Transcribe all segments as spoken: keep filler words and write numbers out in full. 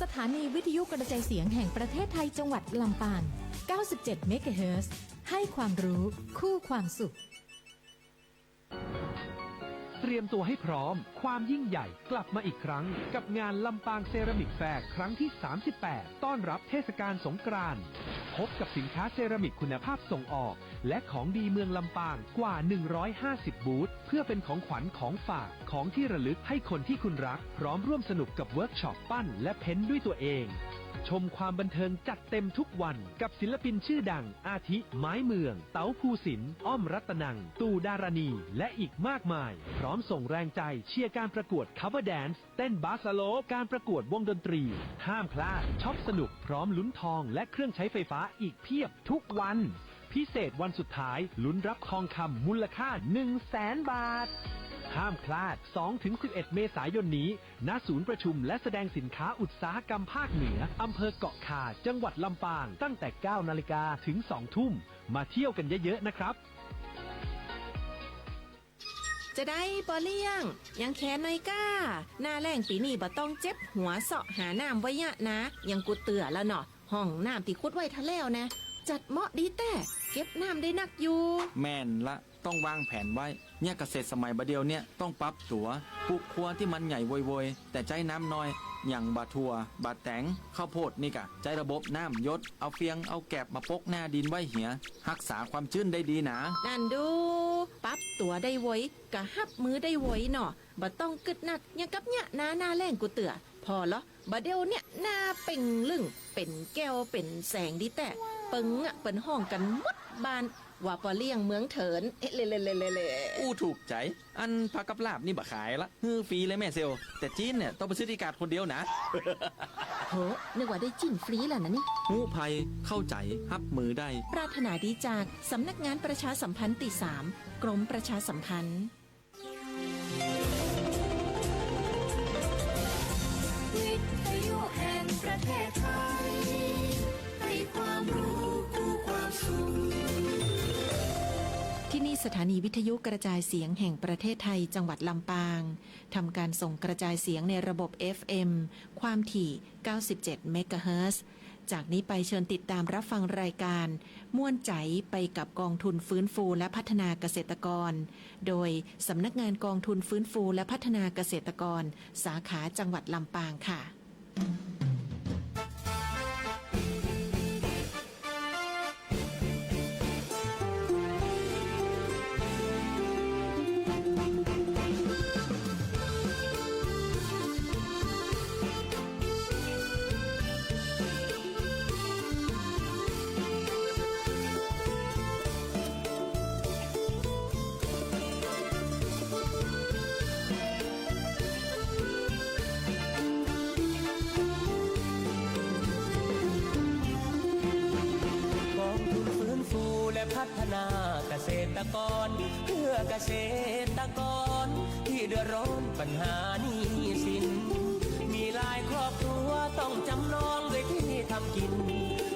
สถานีวิทยุกระจายเสียงแห่งประเทศไทยจังหวัดลำปาง เก้าสิบเจ็ดเมกะเฮิรตซ์ ให้ความรู้คู่ความสุข เตรียมตัวให้พร้อม ความยิ่งใหญ่กลับมาอีกครั้ง กับงานลำปางเซรามิกแฟร์ครั้งที่ สามสิบแปด ต้อนรับเทศกาลสงกรานต์ พบกับสินค้าเซรามิกคุณภาพส่งออก และของดีเมืองลำปางกว่า หนึ่งร้อยห้าสิบ บูธ เพื่อเป็นของขวัญของฝาก ของที่ระลึกให้คนที่คุณรัก พร้อมร่วมสนุกกับเวิร์กช็อปปั้นและเพ้นท์ด้วยตัวเอง ชมความบันเทิงจัดเต็มทุกวันกับศิลปินชื่อดัง อาทิ ไม้เมือง เต๋าภูสินทร์ อ้อมรัตนัง ตู่ดารณี และอีกมากมาย พร้อมส่งแรงใจเชียร์การประกวด cover dance เต้นบาสโลป การประกวดวงดนตรี ห้ามพลาด ช็อปสนุก พร้อมลุ้นทองและเครื่องใช้ไฟฟ้าอีกเพียบทุกวัน พิเศษวันสุดท้าย ลุ้นรับทองคำมูลค่า หนึ่งแสน บาท ห้ามพลาด สองถึงสิบเอ็ด เมษายนนี้ ณ ศูนย์ประชุมและแสดงสินค้าอุตสาหกรรมภาคเหนือ อำเภอเกาะคา จังหวัดลำปาง ตั้งแต่ เก้านาฬิกาถึง สองทุ่ม มาเที่ยวกันเยอะๆ นะครับ จะใดปอเลี้ยง ยังแขนหน่อยก้า หน้าแล้งปี๋นี้บ่ต้องเจ็บหัวเซาะหาน้ำไว้เยียะนา ยังกูเตื้อละเนาะ ฮ่องน้ำตี้ขุดไว้ทะแล้วแน่ จัดเหมาะดีแต๊ เก็บน้ำได้นักอยู่ แม่นละ ต้องวางแผนไว้ เนี่ยเกษตรสมัยบ่าเดี่ยวเนี่ยต้องปรับตั๋ว ปลูกครัวตี้มันใหญ่โวยๆ แต่ใจ๊น้ำน้อย อย่างบ่าถั่ว บ่าแตง ข้าวโพดนี่กะ ใจ๊ระบบน้ำหยด เอาเฟียง เอาแกบมาปกหน้าดินไว้เหีย ฮักษาความชื้นได้ดีหนา นั่นดู ปรับตั๋วได้ไว กะฮับมือได้ไวเนาะ บ่ต้องกึ๊ดนัก อย่างกับเยียะนาหน้าแล้งกูเตื้อ ผ่อลอ บ่าเดี่ยวเนี่ย หน้าเป่งลึ่ง เป๋นแก้วเป๋นแสงดีแต๊ เปิงอะเปิ้นฮ้องกั๋นหมดบ้าน ว่าปอเลี้ยงเมืองเถิน เอ๊ะ เล่ๆๆๆๆ อู้ถูกใจ๋ อันผักกับลาบนี่บ่ขายละ หื้อฟรีเลยแม่เซล แต่จีนเนี่ยต้องไปซื้อตี้กาดคนเดียวนะ โห นึกว่าได้จีนฟรีแล้วนะนี่ ฮู้ภัย เข้าใจ๋ ฮับมือได้ ปรารถนาดีจากสำนักงานประชาสัมพันธ์ตี้สาม กรมประชาสัมพันธ์ วิทยุแห่งประเทศไทย ให้ความรู้คู่ความสุข ที่นี่สถานีวิทยุกระจายเสียงแห่งประเทศไทย จังหวัดลำปาง ทำการส่งกระจายเสียงในระบบ เอฟเอ็ม ความถี่ เก้าสิบเจ็ดเมกะเฮิรตซ์ จากนี้ไปเชิญติดตามรับฟังรายการ ม่วนใจ๋ไปกับกองทุนฟื้นฟูและพัฒนาเกษตรกร โดยสำนักงานกองทุนฟื้นฟูและพัฒนาเกษตรกร สาขาจังหวัดลำปางค่ะ กองทุนฟื้นฟูและพัฒนาเกษตรกร เพื่อเกษตรกรที่เดือดร้อนปัญหาหนี้สิน มีหลายครอบครัวต้องจำนองด้วยที่ทำกิน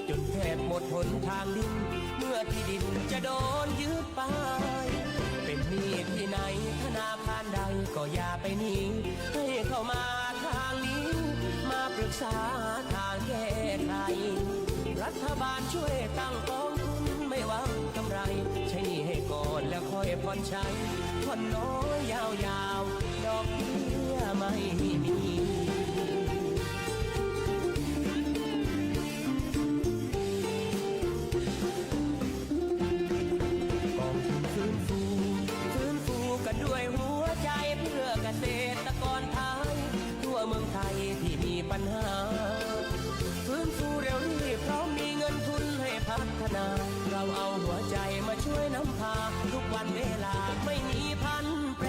จนแทบหมดหนทางดิ้น เมื่อที่ดินจะโดนยึดไป เป็นหนี้ที่ไหนธนาคารใดก็อย่าไปหนี ให้เข้ามาทางนี้ มาปรึกษาทางแก้ไข รัฐบาลช่วยตั้งกองทุนไม่หวังกำไร ใช้หนี้ให้ก่อนแล้วค่อยผ่อนใช้ ผ่อนน้อยยาวๆ ดอกเบี้ยไม่มี กองทุนฟื้นฟู ฟื้นฟูกันด้วยหัวใจเพื่อเกษตรกรไทย ทั่วเมืองไทยที่มีปัญหา ฟื้นฟูเร็วรีบ พร้อมมีเงินทุนให้พัฒนา เราเอาหัวใจมาช่วยนำพา ทุกวันเวลาไม่มีผันแปร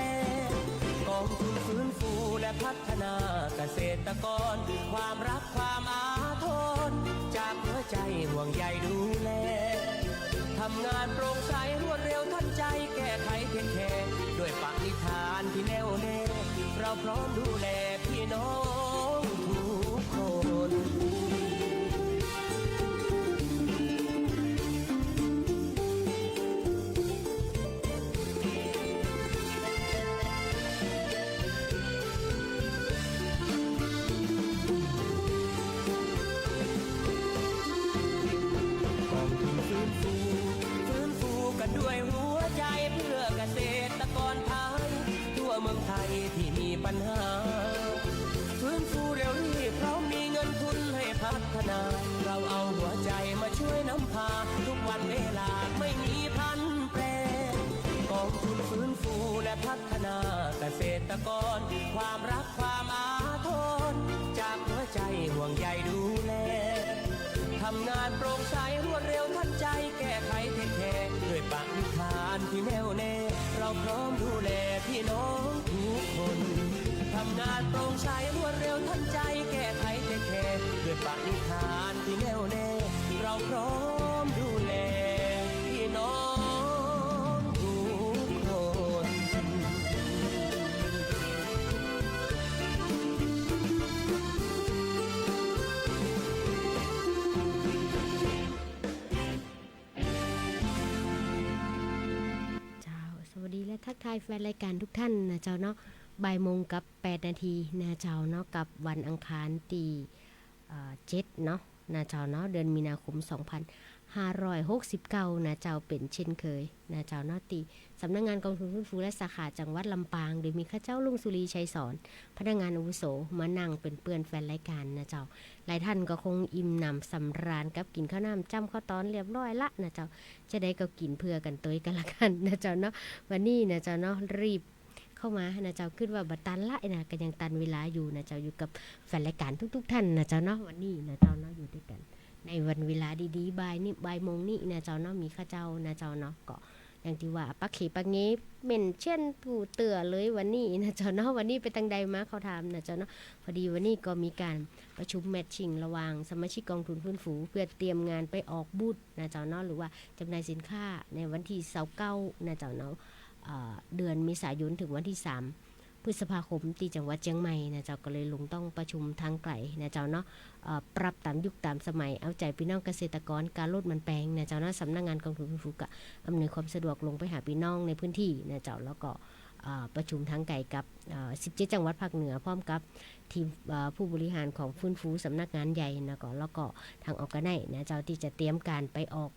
กองทุนฟื้นฟูและพัฒนาเกษตรกร ความรักความอาทร จากหัวใจห่วงใยดูแล ทำงานโปร่งใสรวดเร็วทันใจ แก้ไขเทคแคร์ ด้วยปณิธานที่แน่วแน่ เราพร้อมดูแลพี่น้องทุกคน ปัญหา ฟื้นฟูเร็วรีบ พร้อมมีเงินทุนให้พัฒนา เราเอาหัวใจมาช่วยนำพา ทุกวันเวลาไม่มีผันแปร กองทุนฟื้นฟูและพัฒนาเกษตรกร ความรักความอาทร จากหัวใจห่วงใยดูแล ทำงานโปร่งใสรวดเร็วทันใจ แก้ไขเทคแคร์ ด้วยปณิธานที่แน่วแน่ เราพร้อมดูแลพี่น้องทุกคน ทำงานโปร่งใสรวดเร็วทันใจ แก้ไขเทคแคร์ ด้วยปณิธานที่แน่วแน่ เราพร้อมดูแลพี่น้องทุกคน เจ้า สวัสดีและทักทายแฟนรายการทุกท่านนะเจ้าเนาะ บ่ายโมงกับแปดนาทีนะเจ้าเนาะ กับวันอังคารตี้ เอ่อ เจ็ดเนาะนะเจ้าเนาะ เดือนมีนาคม สองพันห้าร้อยหกสิบเก้านะเจ้า เป๋นเช่นเคยนะเจ้าเนาะ ตี้สำนักงานกองทุนฟื้นฟูและสาขาจังหวัดลำปาง โดยมีข้าเจ้าลุงสุรี ชัยสอน พนักงานอาวุโส มานั่งเป๋นเปื้อนแฟนรายการนะเจ้า หลายท่านก็คงอิ่มหนำสำราญกับกิ๋นข้าวน้ำจ้ำข้าวตอนเรียบร้อยละนะเจ้า จะได้ก็กิ๋นเผื่อกั๋นตวยกั๋นละกั๋นนะเจ้าเนาะ วันนี้นะเจ้าเนาะ รีบเข้ามานะเจ้า กึ๊ดว่าบ่ตันละนะ ก็ยังตันเวลาอยู่นะเจ้า อยู่กับแฟนรายการทุกๆ ท่านนะเจ้าเนาะ วันนี้นะเจ้าเนาะ อยู่ตวยกั๋นในวันเวลาดีๆ บ่ายนี้ บ่ายโมงนี้นะเจ้าเนาะ มีข้าเจ้านะเจ้าเนาะ ก็อย่างตี้ว่า ปากเขปากเง เหม็นเช่นปูเตื่อเลยวันนี้นะเจ้าเนาะ วันนี้ไปตังใดมา เขาถามนะเจ้าเนาะ พอดีวันนี้ก็มีก๋านประชุมแมตชิงระหว่างสมาชิกกองทุนฟื้นฟู เพื่อเตรียมงานไปออกบูธนะเจ้าเนาะ หรือว่าจำหน่ายสินค้าในวันตี้ซาวเก้านะเจ้าเนาะ เอ่อ เดือนเมษายน เถิงวันตี้สาม พฤษภาคม ตี้จังหวัดเจียงใหม่นะเจ้า ก็เลยลงต้องประชุมตางไก๋นะเจ้าเนาะ เอ่อ ปรับต๋ามยุคต๋ามสมัย เอาใจ๋ปี้น้องเกษตรกร ก๋ารถมันแปงนะเจ้าเนาะ สำนักงานกองทุนฟื้นฟูก็อำนวยความสะดวกลงไปหาปี้น้องในพื้นตี้นะเจ้า แล้วก็ เอ่อ ประชุมตางไก๋กับ เอ่อ สิบเจ็ดจังหวัดภาคเหนือ พร้อมกับทีม เอ่อ ผู้บริหารของฟื้นฟูสำนักงานใหญ่นะเจ้า แล้วก็ตางออร์แกไนซ์นะเจ้า ตี้จะเตรียมก๋านไปออก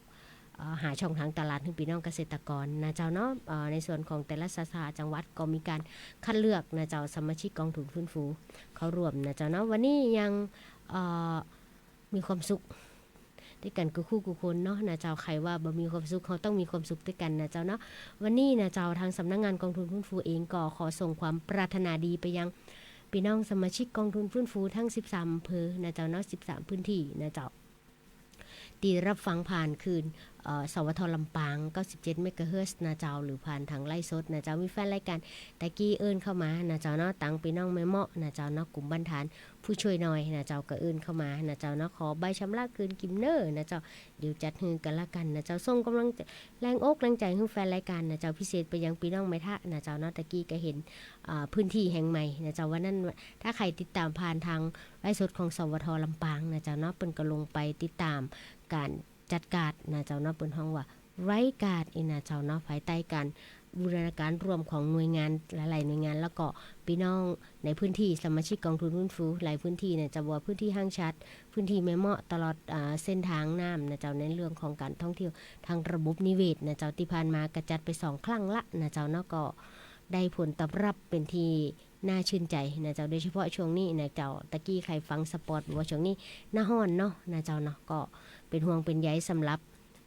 เอ่อ หาช่องตางตลาดหื้อปี้น้องเกษตรกรนะเจ้าเนาะ เอ่อ ในส่วนของแต่ละสาขาจังหวัดก็มีก๋านคัดเลือกนะเจ้า สมาชิกกองทุนฟื้นฟูเข้าร่วมนะเจ้าเนาะ วันนี้ยัง เอ่อ มีความสุขตวยกั๋นกู้คู่กู้คนเนาะนะเจ้า ใผว่าบ่มีความสุข เฮาต้องมีความสุขตวยกั๋นนะเจ้าเนาะ วันนี้นะเจ้า ตางสำนักงานกองทุนฟื้นฟูเองก็ขอส่งความปรารถนาดีไปยังปี้น้องสมาชิกกองทุนฟื้นฟูทั้งสิบสามอำเภอนะเจ้าเนาะ สิบสามพื้นตี้นะเจ้า ตี้รับฟังผ่านคลื่น เอ่อ สวท ลำปาง เก้าสิบเจ็ดเมกะเฮิรตซ์นะเจ้า หรือผ่านตางไลฟ์สดนะเจ้า มีแฟนรายก๋านตะกี้เอิ้นเข้ามานะเจ้าเนาะ ตังปี้น้องแม่เมาะนะเจ้าเนาะ กลุ่มบ้านฐานผู้ช่วยน้อยนะเจ้า ก็เอิ้นเข้ามานะเจ้าเนาะ ขอใบชำระคืนกิ๋มเน่อนะเจ้า เดี๋ยวจัดหื้อกั๋นละกั๋นนะเจ้า ส่งก๋ำลังแรงอกแรงใจ๋หื้อแฟนรายก๋านนะเจ้า พิเศษไปยังปี้น้องแม่ทะนะเจ้าเนาะ ตะกี้ก็หัน อ่า พื้นตี้แห่งใหม่นะเจ้า วันนั้นถ้าใผติดต๋ามผ่านตางไลฟ์สดของ สวท ลำปางนะเจ้าเนาะ เปิ้นก็ลงไปติดต๋ามก๋านจัดการ์ดนะเจ้าเนาะ เปิ้นฮ้องว่า ไลฟ์การ์ด อี้นะเจ้าเนาะ ภายใต้ก๋านบูรณาการร่วมของหน่วยงานหลายๆ หน่วยงาน แล้วก็ปี้น้องในพื้นตี้ สมาชิกกองทุนฟื้นฟูหลายพื้นตี้นะเจ้า บ่ว่าพื้นตี้ห้างฉัตร พื้นตี้แม่เมาะ ตลอด อ่า เส้นตางน้ำนะเจ้า ในเรื่องของก๋านท่องเที่ยวตางระบบนิเวศนะเจ้า ตี้ผ่านมาก็จัดไปสองครั้งละนะเจ้าเนาะ ก็ได้ผลตอบรับเป๋นตี้ น่าชื่นใจ๋นะเจ้า โดยเฉพาะช่วงนี้นะเจ้า ตะกี้ใผฟังสปอตบอกว่าช่วงนี้หน้าฮ้อนเนาะนะเจ้าเนาะ ก็เป๋นห่วงเป๋นใยสำหรับ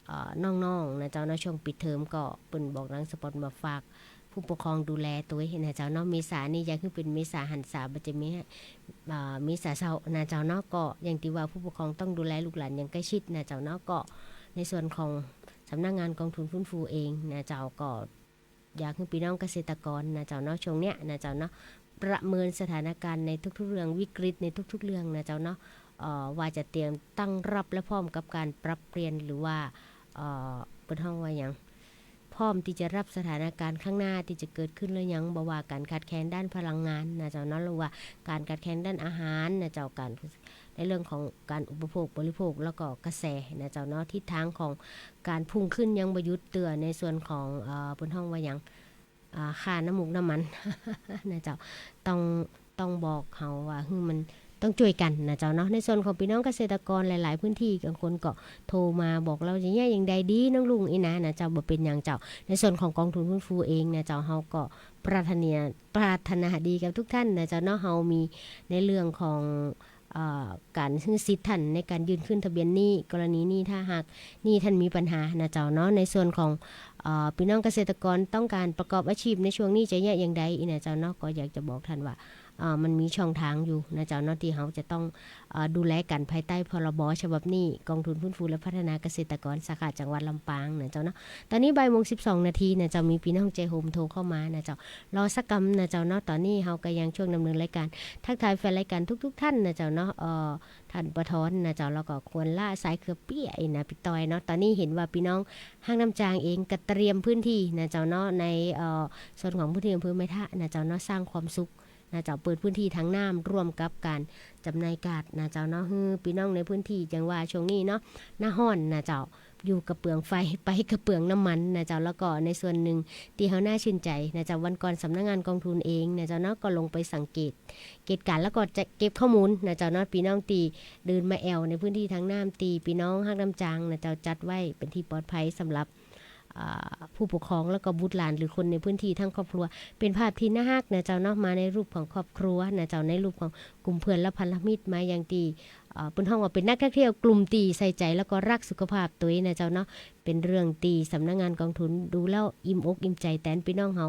เอ่อ น้องๆ นะเจ้าเนาะ ช่วงปิดเทอมก็เปิ้นบอกตางสปอตมาฝากผู้ปกครองดูแลตวยนะเจ้าเนาะ เมษานี่อยากหื้อเป๋นเมษาหันษา บ่ใจ้เม เอ่อ เมษาเศร้านะเจ้าเนาะ ก็อย่างตี้ว่าผู้ปกครองต้องดูแลลูกหลานอย่างใกล้ชิดนะเจ้าเนาะ ก็ในส่วนของสำนักงานกองทุนฟื้นฟูเองนะเจ้า ก็ อยากหื้อปี้น้องเกษตรกรนะเจ้าเนาะ ช่วงเนี้ยนะเจ้าเนาะ ประเมินสถานการณ์ในทุกๆ เรื่อง วิกฤตในทุกๆ เรื่องนะเจ้าเนาะ เอ่อ ว่าจะเตรียมตั้งรับและพร้อมกับก๋านปรับเปลี่ยน หรือว่า เอ่อ เปิ้นฮ้องว่าหยัง พร้อมตี้จะรับสถานการณ์ข้างหน้าตี้จะเกิดขึ้นหรือยัง บ่ว่าก๋านขาดแคลนด้านพลังงานนะเจ้าเนาะ หรือว่าก๋านขาดแคลนด้านอาหารนะเจ้า ก๋าน ในเรื่องของก๋านอุปโภคบริโภค แล้วก็กระแสนะเจ้าเนาะ ทิศตางของก๋านพุ่งขึ้นยังบ่หยุดเตื้อ ในส่วนของ เอ่อ เปิ้นฮ้องว่าหยัง อ่า ค่าน้ำมูกน้ำมัน นะเจ้า ต้อง ต้องบอกเฮาว่า หื้อมัน ต้องจ้วยกั๋นนะเจ้าเนาะ ในส่วนของปี้น้องเกษตรกรหลายๆ พื้นตี้ บางคนก็โทรมาบอกเฮาจะเยียะอย่างใดดีน้องลุงอี้นะ นะเจ้า บ่เป๋นหยังเจ้า ในส่วนของกองทุนฟื้นฟูเองนะเจ้า เฮาก็ปรารถนา ปรารถนาดีกับกู้ต้านนะเจ้าเนาะ เฮามีในเรื่องของ เอ่อ ก๋านหื้อสิทธิ์ต้านในก๋านยื่นขึ้นทะเบียนหนี้ กรณีหนี้ถ้าหากหนี้ต้านมีปัญหานะเจ้าเนาะ ในส่วนของ เอ่อ ปี้น้องเกษตรกรต้องก๋านประกอบอาชีพในช่วงนี้จะเยียะอย่างใดอี้นะเจ้าเนาะ ก็อยากจะบอกต้านว่า เอ่อ มันมีช่องตางอยู่นะเจ้าเนาะ ตี้เฮาจะต้อง เอ่อ ดูแลกั๋นภายใต้ พรบ ฉบับนี้ กองทุนฟื้นฟูและพัฒนาเกษตรกรสาขาจังหวัดลำปางนะเจ้าเนาะ ต๋อนนี้บ่ายโมงสิบสองนาทีนะเจ้า มีปี้น้องใจ๋โฮมโทรเข้ามานะเจ้า รอสักกำนะเจ้าเนาะ ต๋อนนี้เฮาก็ยังช่วงดำเนินรายก๋าน ทักทายแฟนรายก๋านกู้ๆ ต้านนะเจ้าเนาะ เอ่อ ต้านปอทอนนะเจ้า แล้วก็ควรละสายเขือเปี้ยอี้นะ ปี้ต้อยเนาะ ต๋อนนี้หันว่าปี้น้องฮักน้ำจางเองก็เตรียมพื้นตี้นะเจ้าเนาะ ใน เอ่อ ส่วนของพื้นตี้อำเภอแม่ทะนะเจ้าเนาะ สร้างความสุข นะเจ้า เปิดพื้นตี้ตางน้ำร่วมกับก๋านจ๋ำหน่ายก๊าซนะเจ้าเนาะ หื้อปี้น้องในพื้นตี้ จั่งว่าช่วงนี้เนาะ หน้าฮ้อนนะเจ้า อยู่ก็เปืองไฟ ไปก็เปืองน้ำมันนะเจ้า แล้วก็ในส่วนนึ่งตี้เฮาน่าจื้นใจ๋นะเจ้า วันก่อนสำนักงานกองทุนเองนะเจ้าเนาะ ก็ลงไปสังเกต เกตก๋านแล้วก็จะเก็บข้อมูลนะเจ้าเนาะ ปี้น้องตี้เดินมาแอ่วในพื้นตี้ตางน้ำตี้ปี้น้องฮักน้ำจางนะเจ้า จัดไว้เป๋นตี้ปลอดภัยสำหรับ อ่า ผู้ปกครองแล้วก็บุตรหลานหรือคนในพื้นตี้ตังครอบครัว เป๋นภาพตี้น่าฮักนะเจ้าเนาะ มาในรูปของครอบครัวนะเจ้า ในรูปของกลุ่มเพื่อนและพันธมิตร มาอย่างตี้ เอ่อ เปิ้นฮ้องว่าเป๋นนักท่องเที่ยวกลุ่มตี้ใส่ใจ๋แล้วก็ฮักสุขภาพตวยนะเจ้าเนาะ เป๋นเรื่องตี้สำนักงานกองทุนดูแล้วอิ่มอกอิ่มใจ๋แตนปี้น้องเฮา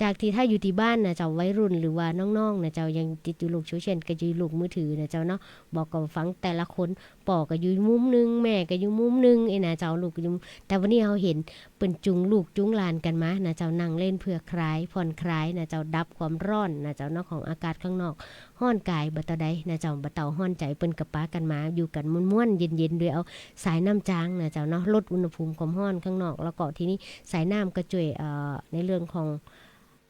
จากตี้ถ้าอยู่ตี้บ้านนะเจ้า วัยรุ่นหรือว่าน้องๆ นะเจ้า ยังติดอยู่โลกโซเชียล ก็อยู่โลกมือถือนะเจ้าเนาะ บ่าก็ฟังแต่ละคน ป้อก็อยู่มุมนึ่ง แม่ก็อยู่มุมนึ่งอี้นะเจ้า ลูกก็อยู่มุม แต่วันนี้เฮาหันเปิ้นจูงลูกจูงหลานกั๋นมานะเจ้า นั่งเล่นเพื่อคลาย ผ่อนคลายนะเจ้า ดับความฮ้อนนะเจ้าเนาะ ของอากาศข้างนอก ฮ้อนก๋ายบ่เต้าใดนะเจ้า บ่เต้าฮ้อนใจ๋ เปิ้นก็ปากั๋นมาอยู่กั๋นม่วนๆ เย็นๆ โดยเอาสายน้ำจางนะเจ้าเนาะ ลดอุณหภูมิความฮ้อนข้างนอก แล้วก็ตี้นี้สายน้ำก็จ้วย เอ่อ ในเรื่องของ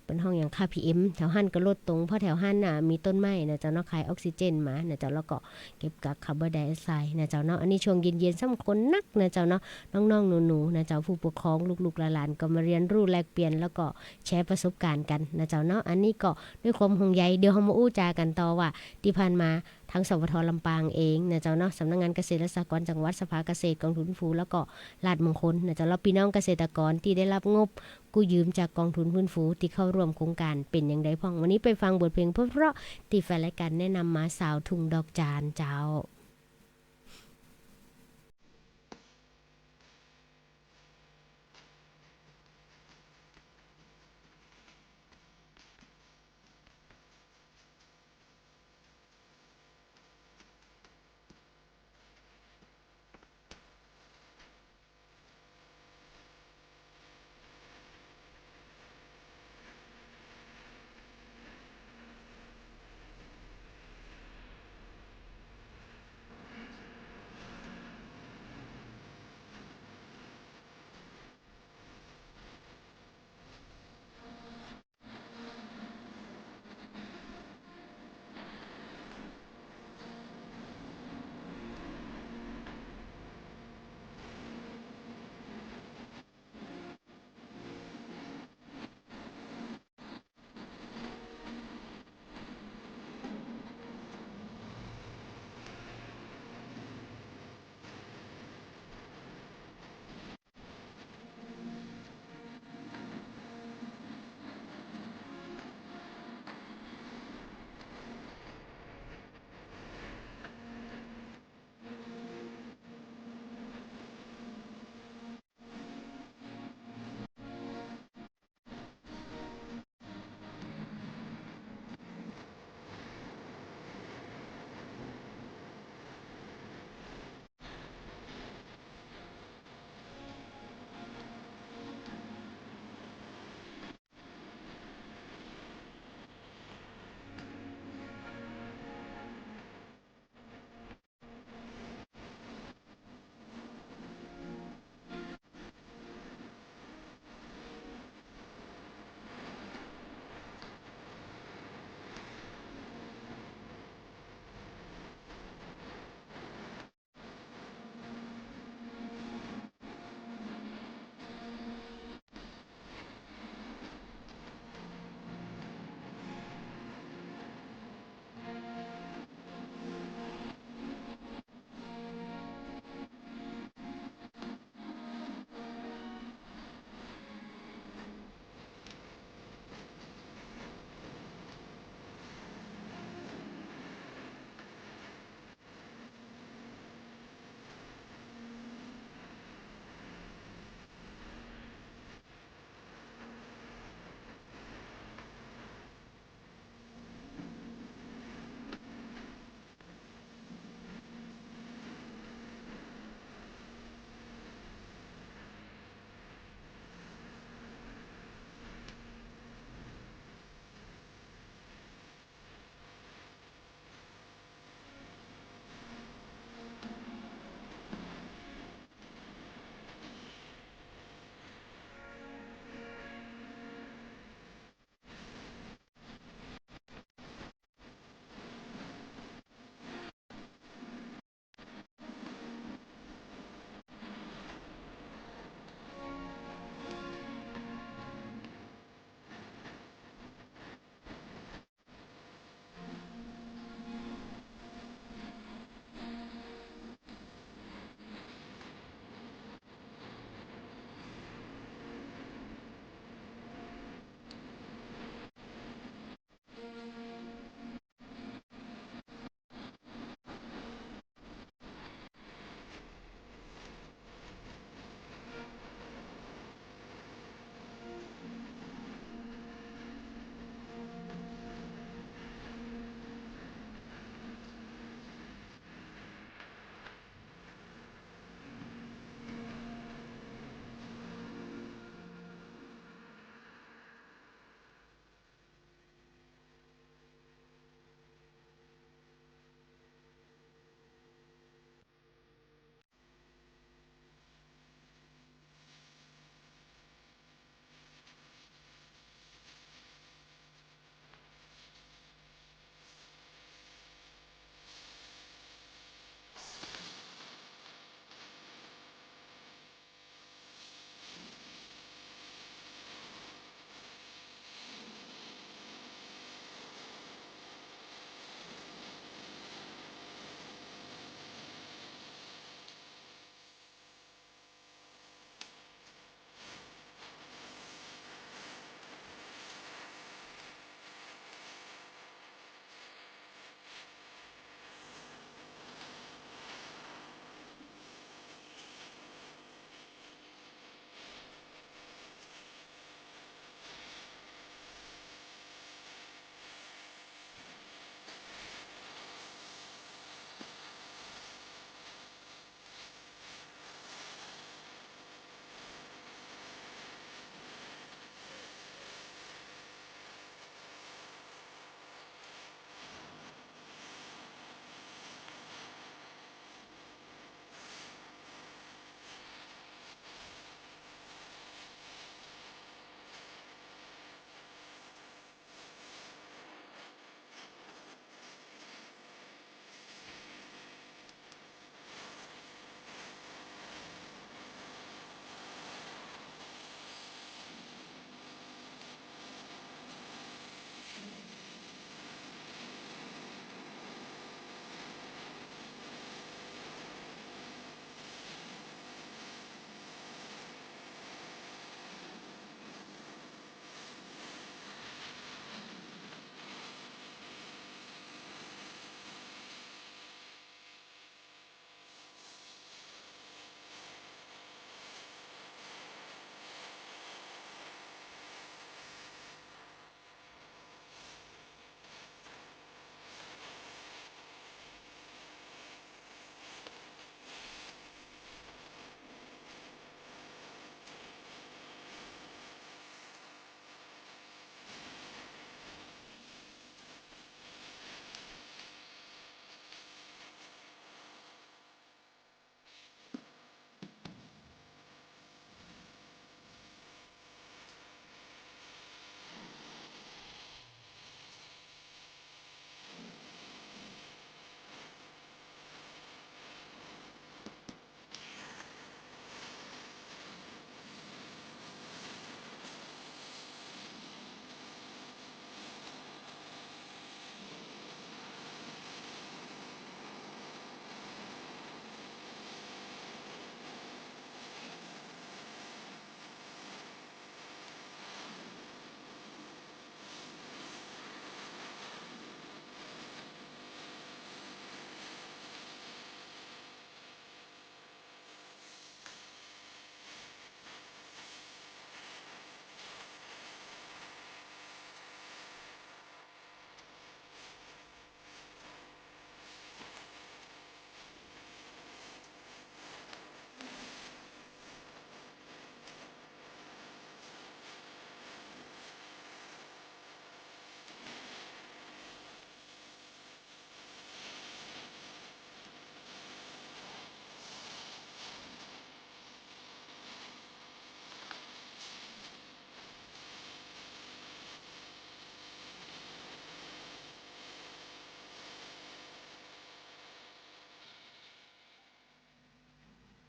เปิ้นฮ้องหยัง ค่า PM แถวหั้นก็ลดลง เพราะแถวหั้นน่ะมีต้นไม้นะเจ้าเนาะ ขายออกซิเจนมานะเจ้า แล้วก็เก็บกักคาร์บอนไดออกไซด์นะเจ้าเนาะ อันนี้ช่วงเย็นๆ สำคัญนักนะเจ้าเนาะ น้องๆ หนูๆ นะเจ้า ผู้ปกครองลูกๆ หลานๆ ก็มาเฮียนฮู้แลกเปลี่ยน แล้วก็แชร์ประสบการณ์กั๋นนะเจ้าเนาะ อันนี้ก็ด้วยความห่วงใย เดี๋ยวเฮามาอู้จ๋ากั๋นต่อว่า ตี้ผ่านมา ตัง สวท ลำปางเองนะเจ้าเนาะ สำนักงานเกษตรและสหกรณ์จังหวัด สภาเกษตร กองทุนฟื้นฟู แล้วก็ราชมงคลนะเจ้า แล้วปี้น้องเกษตรกรตี้ได้ฮับงบกู้ยืมจากกองทุนฟื้นฟูตี้เข้าร่วมโครงก๋านเป๋นอย่างใดพ่อง วันนี้ไปฟังบทเพลงเพราะๆ ตี้แฟนรายก๋านแนะนำมา สาวทุ่งดอกจานเจ้า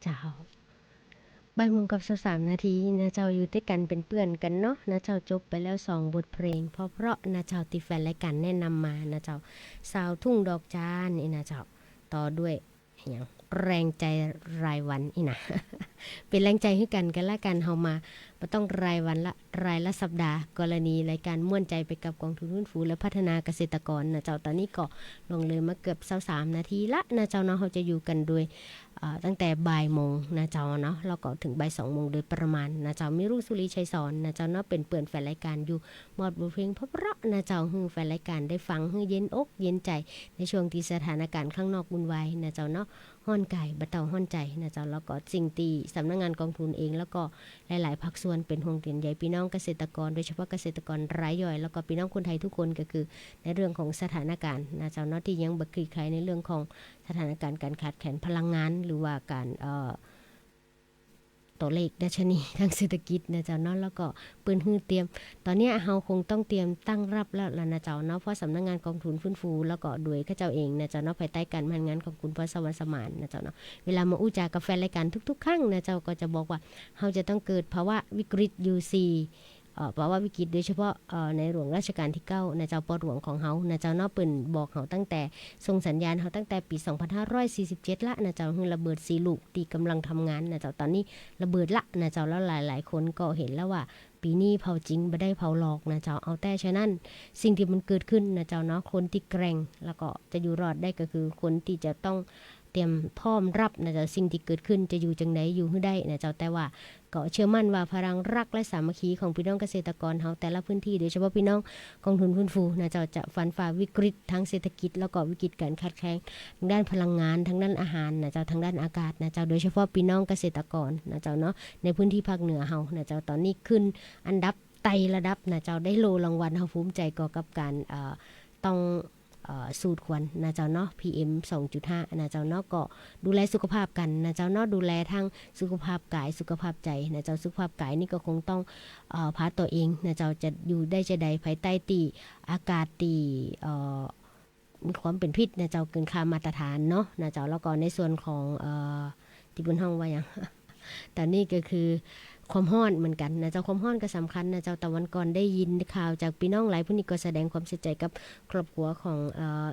เจ้า บ่ายโมงกับซาวสามนาทีนะเจ้า อยู่ตวยกั๋นเป๋นเปื้อนกั๋นเนาะนะเจ้า จบไปแล้วสองบทเพลงเพราะๆ นะเจ้า ตี้แฟนรายก๋านแนะนำมานะเจ้า สาวทุ่งดอกจานอี้นะเจ้า ต่อด้วย อะหยัง แรงใจ๋รายวันอี้นะ เป๋นแรงใจ๋หื้อกั๋นกั๋นละกั๋น เฮามา บ่ต้องรายวันละ รายละสัปดาห์ กรณีรายก๋านม่วนใจ๋ไปกับก๋องทุนฟื้นฟูและพัฒนาเกษตรกรนะเจ้า ต๋อนนี้ก็ล่วงเลยมาเกือบซาวสามนาทีละนะเจ้าเนาะ เฮาจะอยู่กั๋นโดย เอ่อ ตั้งแต่บ่ายโมงนะเจ้าเนาะ แล้วก็เถิงบ่ายสองโมงโดยประมาณนะเจ้า มีรุ่งสุรี ชัยสอนนะเจ้าเนาะ เป๋นเปื้อนแฟนรายก๋านอยู่ มอบบทเพลงเพราะๆ นะเจ้า หื้อแฟนรายก๋านได้ฟัง หื้อเย็นอกเย็นใจ๋ ในช่วงตี้สถานก๋านข้างนอกวุ่นวายนะเจ้าเนาะ ฮ้อนก๋ายบ่เต้าฮ้อนใจ๋นะเจ้า แล้วก็สิ่งตี้สำนักงานก๋องทุนเอง แล้วก็หลายๆ ภาคส่วนเป๋นห่วงเป๋นใยปี้น้องเกษตรกร โดยเฉพาะเกษตรกรรายย่อย แล้วก็ปี้น้องคนไทยทุกคน ก็คือในเรื่องของสถานก๋านนะเจ้าเนาะ ตี้ยังบ่คลี่คลายในเรื่องของสถานก๋านก๋านขาดแคลนพลังงาน หรือว่าก๋าน เอ่อ ตั๋วเลขดัชนีตางเศรษฐกิจนะเจ้าเนาะ แล้วก็เปิ้นหื้อเตรียม ต๋อนเนี้ยเฮาคงต้องเตรียมตั้งรับแล้วล่ะนะเจ้าเนาะ เพราะสำนักงานก๋องทุนฟื้นฟู แล้วก็โดยเขาเจ้าเองนะเจ้าเนาะ ภายใต้ก๋านบริหารงานของคุณพ่อสวัสดิ์สมานนะเจ้าเนาะ เวลามาอู้จ๋ากับแฟนรายก๋านทุกๆ ครั้งนะเจ้า ก็จะบอกว่าเฮาจะต้องเกิดภาวะวิกฤตอยู่สี่ เอ่อ ภาวะวิกฤต โดยเฉพาะ เอ่อ ในหลวงรัชกาลตี้เก้านะเจ้า ปอหลวงของเฮานะเจ้าเนาะ เปิ้นบอกเฮาตั้งแต่ ส่งสัญญาณเฮาตั้งแต่ปี๋สองพันห้าร้อยสี่สิบเจ็ดละนะเจ้า หื้อระเบิดสี่ลูก ตี้ก่ำลังทำงานนะเจ้า ต๋อนนี้ระเบิดละนะเจ้า แล้วหลายๆ คนก็หันแล้วว่า ปี๋นี้เผาจริงบ่ได้เผาหลอกนะเจ้า เอาแต๊ ฉะนั้นสิ่งตี้มันเกิดขึ้นนะเจ้าเนาะ คนตี้แกร่งแล้วก็จะอยู่รอดได้ก็คือคนตี้จะต้องเตรียมพร้อมรับนะเจ้า สิ่งตี้เกิดขึ้นจะอยู่จังใด อยู่หื้อได้นะเจ้า แต่ว่า ก็เชื่อมั่นว่าพลังรักและสามัคคีของปี้น้องเกษตรกรเฮาแต่ละพื้นตี้ โดยเฉพาะปี้น้องก๋องทุนฟื้นฟูนะเจ้า จะฟันฝ่าวิกฤตตางเศรษฐกิจ แล้วก็วิกฤตก๋านขาดแคลนตางด้านพลังงาน ตางด้านอาหารนะเจ้า ตางด้านอากาศนะเจ้า โดยเฉพาะปี้น้องเกษตรกรนะเจ้าเนาะ ในพื้นตี้ภาคเหนือเฮานะเจ้า ต๋อนนี้ขึ้นอันดับไต่ระดับนะเจ้า ได้โล่รางวัล เฮาภูมิใจ๋ก่อกับก๋าน เอ่อ ต้อง เอ่อ สูดควันนะเจ้าเนาะ พีเอ็ม สองจุดห้า นะเจ้าเนาะ ก็ดูแลสุขภาพกั๋นนะเจ้าเนาะ ดูแลตางสุขภาพก๋าย สุขภาพใจ๋นะเจ้า สุขภาพก๋ายนี่ก็คงต้อง เอ่อ พาตั๋วเองนะเจ้า จะอยู่ได้จาใดภายใต้ตี้อากาศตี้ เอ่อ มีความเป๋นพิษนะเจ้า เกินค่ามาตรฐานเนาะนะเจ้า แล้วก็ในส่วนของ เอ่อ ตี้เปิ้นฮ้องว่าหยัง ต๋อนนี้ก็คือความฮ้อนเหมือนกั๋นนะเจ้า ความฮ้อนก็สำคัญนะเจ้า ตะวันก่อนได้ยินข่าวจากปี้น้องหลายผู้นี้ก็แสดงความเสียใจ๋กับครอบครัวของ เอ่อ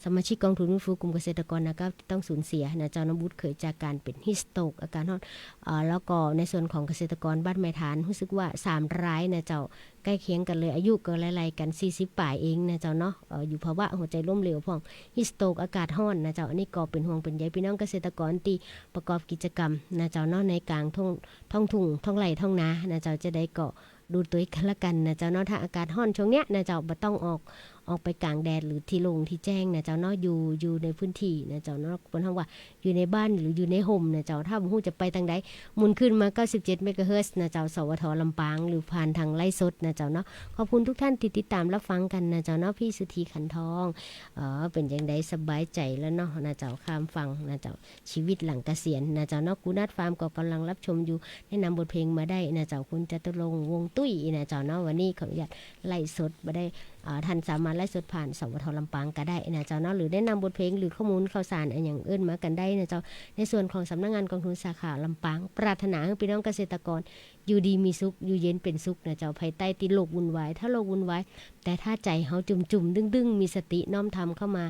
สมาชิกก๋องทุนฟื้นฟูกลุ่มเกษตรกรนะเก้า ตี้ต้องสูญเสียนะเจ้าเนาะ บุตรเขยจากก๋านเป๋นฮีทสโตรก อาก๋านฮ้อน เอ่อ แล้วก็ในส่วนของเกษตรกรบ้านแม่ถาน ฮู้สึกว่าสามรายนะเจ้า ใก้เคียงกั๋นเลย อายุก็ไล่ๆ กั๋น สี่สิบป๋ายเองนะเจ้าเนาะ เอ่อ อยู่ภาวะหัวใจ๋ล้มเหลวพ่อง ฮีทสโตรก อาก๋าศฮ้อนนะเจ้า อันนี้ก็เป๋นห่วงเป๋นใยปี้น้องเกษตรกรตี้ประกอบกิจกรรมนะเจ้าเนาะ ในก๋างท้อง ท้องทุ่ง ท้องไฮ่ ท้องนานะเจ้า จาใดก็ดูตวยกั๋นละกั๋นนะเจ้าเนาะ ถ้าอาก๋าศฮ้อนช่วงเนี้ยนะเจ้า บ่ต้องออก ออกไปก๋างแดดหรือตี้โล่งตี้แจ้งนะเจ้าเนาะ อยู่ อยู่ในพื้นตี้นะเจ้าเนาะ เปิ้นฮ้องว่าอยู่ในบ้านหรืออยู่ในฮ่มนะเจ้า ถ้าบ่ฮู้จะไปตางใด หมุนคลื่นมา เก้าสิบเจ็ดเมกะเฮิรตซ์นะเจ้า สวท ลำปาง หรือผ่านตางไลฟ์สดนะเจ้าเนาะ ขอบคุณทุกท่านตี้ติดต๋ามรับฟังกั๋นนะเจ้าเนาะ พี่สุธี ขันทอง เอ่อ เป๋นจังใด สบายใจ๋แล้วเนาะนะเจ้า ข้ามฟั่งนะเจ้า ชีวิตหลังเกษียณนะเจ้าเนาะ กูนัดฟาร์มก็ก่ำลังฮับชมอยู่ แนะนำบทเพลงมาได้นะเจ้า คุณจตุรงค์ วงศ์ตุ้ยนะเจ้าเนาะ วันนี้ขออนุญาตไลฟ์สดบ่ได้ อ่า ท่านสามารถไลฟ์สดผ่าน สวท ลำปางก็ได้นะเจ้าเนาะ หรือแนะนำบทเพลง หรือข้อมูลข่าวสารอะหยังเอิ้นมากั๋นได้นะเจ้า ในส่วนของสำนักงานก๋องทุนสาขาลำปาง ปรารถนาหื้อปี้น้องเกษตรกร อยู่ดีมีสุข อยู่เย็นเป๋นสุขนะเจ้า ภายใต้ตี้โลกวุ่นวาย ถ้าโลกวุ่นวาย แต่ถ้าใจ๋เฮาจุ่มๆ ดึงๆ มีสติน้อมธรรมเข้ามา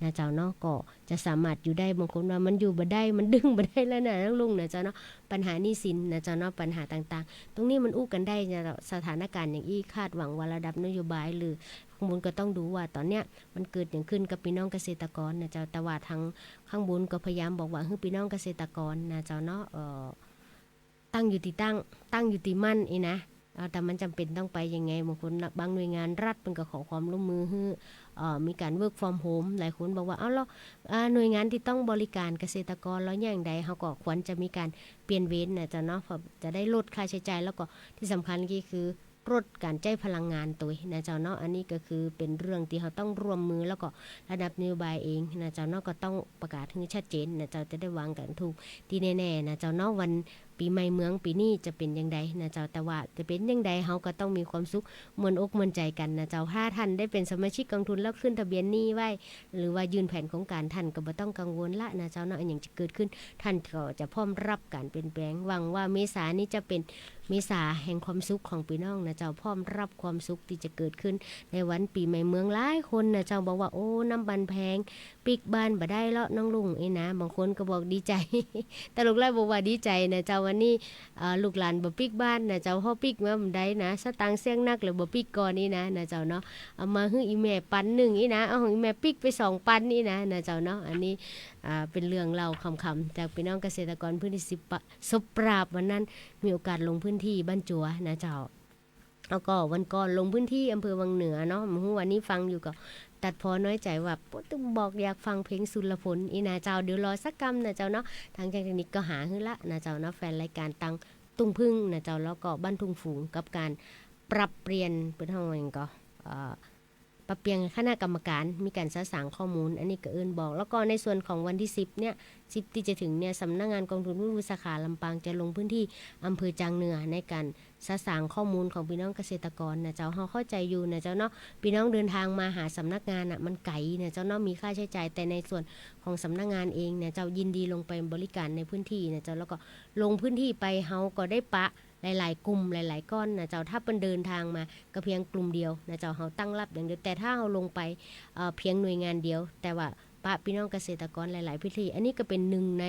นะเจ้าเนาะ ก็จะสามารถอยู่ได้ บางคนว่ามันอยู่บ่ได้ มันดึงบ่ได้แล้วนะน้องลุงนะเจ้าเนาะ ปัญหาหนี้สินนะเจ้าเนาะ ปัญหาต่างๆ ตรงนี้มันอู้กั๋นได้นะเจ้า สถานก๋ารณ์อย่างอี้ คาดหวังว่าระดับนโยบายหรือข้างบนก็ต้องดูว่าต๋อนเนี้ยมันเกิดหยังขึ้นกับปี้น้องเกษตรกรนะเจ้า แต่ว่าตางข้างบนก็พยายามบอกว่าหื้อปี้น้องเกษตรกรนะเจ้าเนาะ เอ่อ ตั้งอยู่ตี้ตั้ง ตั้งอยู่ตี้มั่นอี้นะ เอ่อ แต่มันจ๋ำเป๋นต้องไปยังไง บางคนน่ะ บางหน่วยงานรัฐเปิ้นก็ขอความร่วมมือหื้อ เอ่อ มีก๋าน work from home หลายคนบอกว่า เอ้า แล้ว เอ่อ หน่วยงานตี้ต้องบริก๋านเกษตรกรแล้วอย่างใด เฮาก็ควรจะมีก๋านเปลี่ยนเวรนะเจ้าเนาะ เพราะจะได้ลดค่าใจ๊จ่าย แล้วก็ตี้สำคัญก็คือลดก๋านใจ๊พลังงานตวยนะเจ้าเนาะ อันนี้ก็คือเป๋นเรื่องตี้เฮาต้องร่วมมือ แล้วก็ระดับนโยบายเองนะเจ้าเนาะ ก็ต้องประกาศหื้อชัดเจนนะเจ้า จะได้วางก๋านถูกตี้แน่ๆ นะเจ้าเนาะ วัน ปี๋ใหม่เมืองปี๋นี้จะเป๋นอย่างใดนะเจ้า แต่ว่าจะเป๋นอย่างใดเฮาก็ต้องมีความสุข ม่วนอกม่วนใจ๋กั๋นนะเจ้า ถ้าต้านได้เป๋นสมาชิกกองทุนแล้วขึ้นทะเบียนหนี้ไว้ หรือว่ายื่นแผนโครงก๋าน ต้านก็บ่ต้องกังวลละนะเจ้าเนาะ อะหยังจะเกิดขึ้น ต้านก็จะพร้อมฮับก๋านเปลี่ยนแปลง หวังว่าเมษานี้จะเป๋นเมษาแห่งความสุขของปี้น้องนะเจ้า พร้อมฮับความสุขตี้จะเกิดขึ้นในวันปี๋ใหม่เมือง หลายคนนะเจ้าบอกว่า โอ้ น้ำมันแพง ปิ๊กบ้านบ่ได้แล้วน้องลุงอี้นะ บางคนก็บอกดีใจ๋ ตลกหลายบอกว่าดีใจ๋นะเจ้า วันนี้ เอ่อ ลูกหลานบ่ปิ๊กบ้านนะเจ้า เพราะปิ๊กมาบ่ได้นะ สตางค์เสี้ยงนักเลยบ่ปิ๊กก่อนอี้นะ นะเจ้าเนาะ เอามาหื้ออี่แม่ปันนึ่งอี้นะ เอาของอี่แม่ปิ๊กไปสองปันอี้นะ นะเจ้าเนาะ อันนี้ อ่า เป๋นเรื่องเล่าขำๆ จากปี้น้องเกษตรกรพื้นตี้สิบปะ สบปราบวันนั้น มีโอกาสลงพื้นตี้บ้านจัวนะเจ้า แล้วก็วันก่อนลงพื้นตี้อำเภอวังเหนือเนาะ บ่ฮู้ว่านี่ฟังอยู่ก็ตัดพ้อน้อยใจ๋ว่า โป๊ะ ตึงบอกอยากฟังเพลงสุรพลอี้นะเจ้า เดี๋ยวรอสักกำนะเจ้าเนาะ ทางเทคนิคก็หาหื้อละนะเจ้าเนาะ แฟนรายก๋านตัง ตุ้งผึ้งนะเจ้า แล้วก็บ้านทุ่งฝูง กับก๋านปรับเปลี่ยน เปิ้นฮ้องว่าหยังก่อ เอ่อ ปรับเปลี่ยนคณะกรรมก๋าน มีก๋านสะสางข้อมูล อันนี้ก็เอิ้นบอก แล้วก็ในส่วนของวันตี้สิบเนี่ย สิบตี้จะเถิงเนี่ย สำนักงานกองทุนฟื้นฟูสาขาลำปางจะลงพื้นตี้อำเภอจางเหนือ ในก๋านสะสางข้อมูลของปี้น้องเกษตรกรนะเจ้า เฮาเข้าใจ๋อยู่นะเจ้าเนาะ ปี้น้องเดินทางมาหาสำนักงานน่ะ มันไก๋นะเจ้าเนาะ มีค่าใจ๊จ่าย แต่ในส่วนของสำนักงานเองเนี่ยเจ้า ยินดีลงไปบริก๋านในพื้นตี้นะเจ้า แล้วก็ลงพื้นตี้ไป เฮาก็ได้ปะ หลายๆ กลุ่มหลายๆ ก้อนนะเจ้า ถ้าเปิ้นเดินทางมาก็เพียงกลุ่มเดียวนะเจ้า เฮาตั้งฮับอย่างเดียว แต่ถ้าเฮาลงไป เอ่อ เพียงหน่วยงานเดียว แต่ว่าปะปี้น้องเกษตรกรหลายๆ พื้นตี้ อันนี้ก็เป๋นนึ่งใน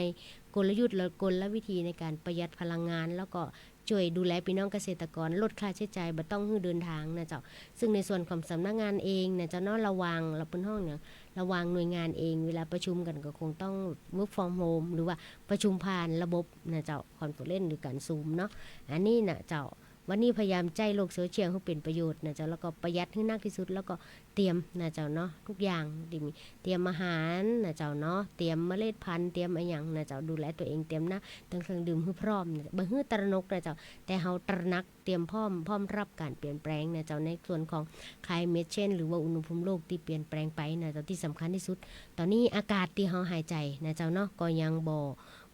กลยุทธ์และกลวิธีในก๋านประหยัดพลังงาน แล้วก็จ้วยดูแลปี้น้องเกษตรกร ลดค่าใจ๊จ่าย บ่ต้องหื้อเดินทางนะเจ้า ซึ่งในส่วนของสำนักงานเองนะเจ้าเนาะ ระหว่าง เปิ้นฮ้องหยัง ระหว่างหน่วยงานเอง เวลาประชุมกั๋นก็คงต้อง work from home หรือว่าประชุมผ่านระบบนะเจ้า คอนเฟอเรนซ์ หรือก๋านซูมเนาะ อันนี้นะเจ้า วันนี้พยายามใจ๊โลกโซเชียลหื้อเป๋นประโยชน์นะเจ้า แล้วก็ประหยัดหื้อนักตี้สุด แล้วก็เตรียมนะเจ้าเนาะ กู้อย่างตี้มี เตรียมอาหารนะเจ้าเนาะ เตรียมเมล็ดพันธุ์ เตรียมอะหยังนะเจ้า ดูแลตั๋วเอง เตรียมน้ำ เตรียมเครื่องดื่มหื้อพร้อมนะ บ่หื้อตระหนกนะเจ้า แต่เฮาตระหนัก เตรียมพร้อม พร้อมฮับก๋านเปลี่ยนแปลงนะเจ้า ในส่วนของ climate change หรือว่าอุณหภูมิโลกตี้เปลี่ยนแปลงไปนะเจ้า ตี้สำคัญตี้สุด ต๋อนนี้อากาศตี้เฮาหายใจ๋นะเจ้าเนาะ ก็ยังบ่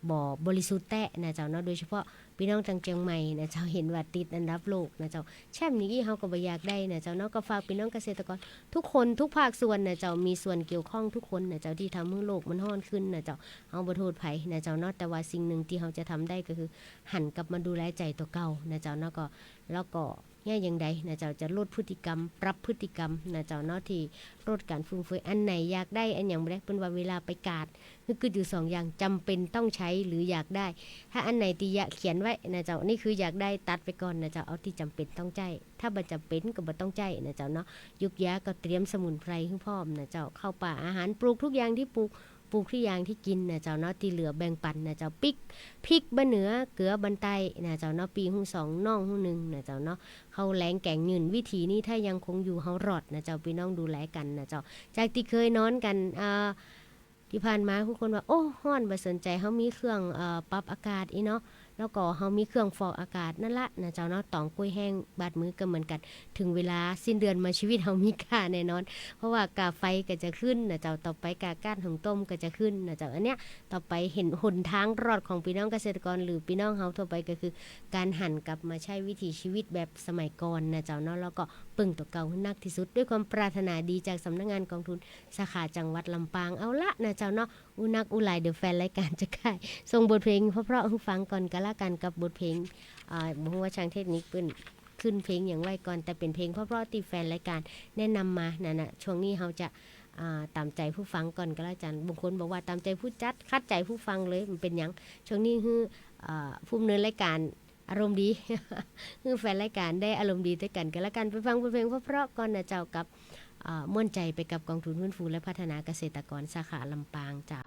บ่บริสุทธิ์แต๊นะเจ้าเนาะ โดยเฉพาะปี้น้องตังเจียงใหม่นะเจ้า เห็นว่าติดอันดับโลกนะเจ้า แช่มนี้อี้เฮาก็บ่อยากได้นะเจ้าเนาะ ก็ฝากปี้น้องเกษตรกรทุกคนทุกภาคส่วนนะเจ้า มีส่วนเกี่ยวข้องทุกคนนะเจ้า ตี้ทำหื้อโลกมันฮ้อนขึ้นนะเจ้า เฮาบ่โต้ษใผนะเจ้าเนาะ แต่ว่าสิ่งนึ่งตี้เฮาจะทำได้ก็คือหันกลับมาดูแลใจ๋ตั๋วเก่านะเจ้าเนาะ ก็ แล้วก็ เยียะอย่างใดนะเจ้า จะลดพฤติกรรม ปรับพฤติกรรมนะเจ้าเนาะ ตี้ลดก๋านฟุ่มเฟือย อันไหนอยากได้ อันหยังบ่ได้ เปิ้นว่าเวลาไปกาด หื้อกึ๊ดอยู่สองอย่าง จ๋ำเป๋นต้องใจ๊ หรืออยากได้ ถ้าอันไหนตี้เยียะเขียนไว้นะเจ้า นี่คืออยากได้ ตัดไปก่อนนะเจ้า เอาตี้จ๋ำเป๋นต้องใจ๊ ถ้าบ่จ๋ำเป๋นก็บ่ต้องใจ๊นะเจ้าเนาะ ยูกยาก็เตรียมสมุนไพรหื้อพร้อมนะเจ้า ข้าวป่าอาหาร ปลูกกู้อย่างตี้ปลูก ปลูกกู้อย่างตี้กิ๋นนะเจ้าเนาะ ตี้เหลือแบ่งปันนะเจ้า ปิ๊ก พริกบ้านเหนือ เกือบ้านใต้นะเจ้าเนาะ ปี้ฮู้สอง น้องฮู้นึ่งนะเจ้าเนาะ ข้าวแลงแก๋งเงิน วิถีนี้ถ้ายังคงอยู่เฮารอดนะเจ้า ปี้น้องดูแลกั๋นนะเจ้า จากตี้เกยนอนกั๋น อ่า ตี้ผ่านมากู้คนว่า โอ้ ฮ้อน บ่สนใจ๋ เฮามีเครื่อง เอ่อ ปรับอากาศอี้เนาะ แล้วก็เฮามีเครื่องฟอกอากาศนั่นละนะเจ้าเนาะ ต๋องก๊วยแห้งบาดมือก็เหมือนกั๋น เถิงเวลาสิ้นเดือนมาชีวิตเฮามีค่าแน่นอน เพราะว่าก้าไฟก็จะขึ้นนะเจ้า ต่อไปก้าก๊าซหุงต้มก็จะขึ้นนะเจ้า อันเนี้ย ต่อไปหัน หนตางรอดของปี้น้องเกษตรกร หรือปี้น้องเฮาทั่วไปก็คือ ก๋านหันกลับมาใจ๊วิถีชีวิตแบบสมัยก่อนนะเจ้าเนาะ แล้วก็เปิ้งตั๋วเก่าหื้อนักตี้สุด ด้วยความปรารถนาดีจากสำนักงานกองทุนสาขาจังหวัดลำปาง เอาละนะเจ้าเนาะ อู้นักอู้หลาย เดี๋ยวแฟนรายก๋านจะก้าย ส่งบทเพลงเพราะๆ หื้อฟังก่อนก็แล้วกั๋น กับบทเพลง อ่า บ่ฮู้ว่าช่างเทคนิคเปิ้นขึ้นเพลงหยังไว้ก่อน แต่เป๋นเพลงเพราะๆ ตี้แฟนรายก๋านแนะนำมานั่นน่ะ ช่วงนี้เฮาจะ อ่า ต๋ามใจ๋ผู้ฟังก่อนก็แล้วกั๋น บางคนบอกว่าต๋ามใจ๋ผู้จัด ขัดใจ๋ผู้ฟังเลย มันเป๋นหยัง ช่วงนี้หื้อ อ่า ผู้ดำเนินรายก๋านอารมณ์ดี หื้อแฟนรายก๋านได้อารมณ์ดีตวยกั๋นก็แล้วกั๋น ไปฟังบทเพลงเพราะๆ ก่อนนะเจ้า กับ อ่า ม่วนใจ๋ไปกับกองทุนฟื้นฟูและพัฒนาเกษตรกรสาขาลำปางเจ้า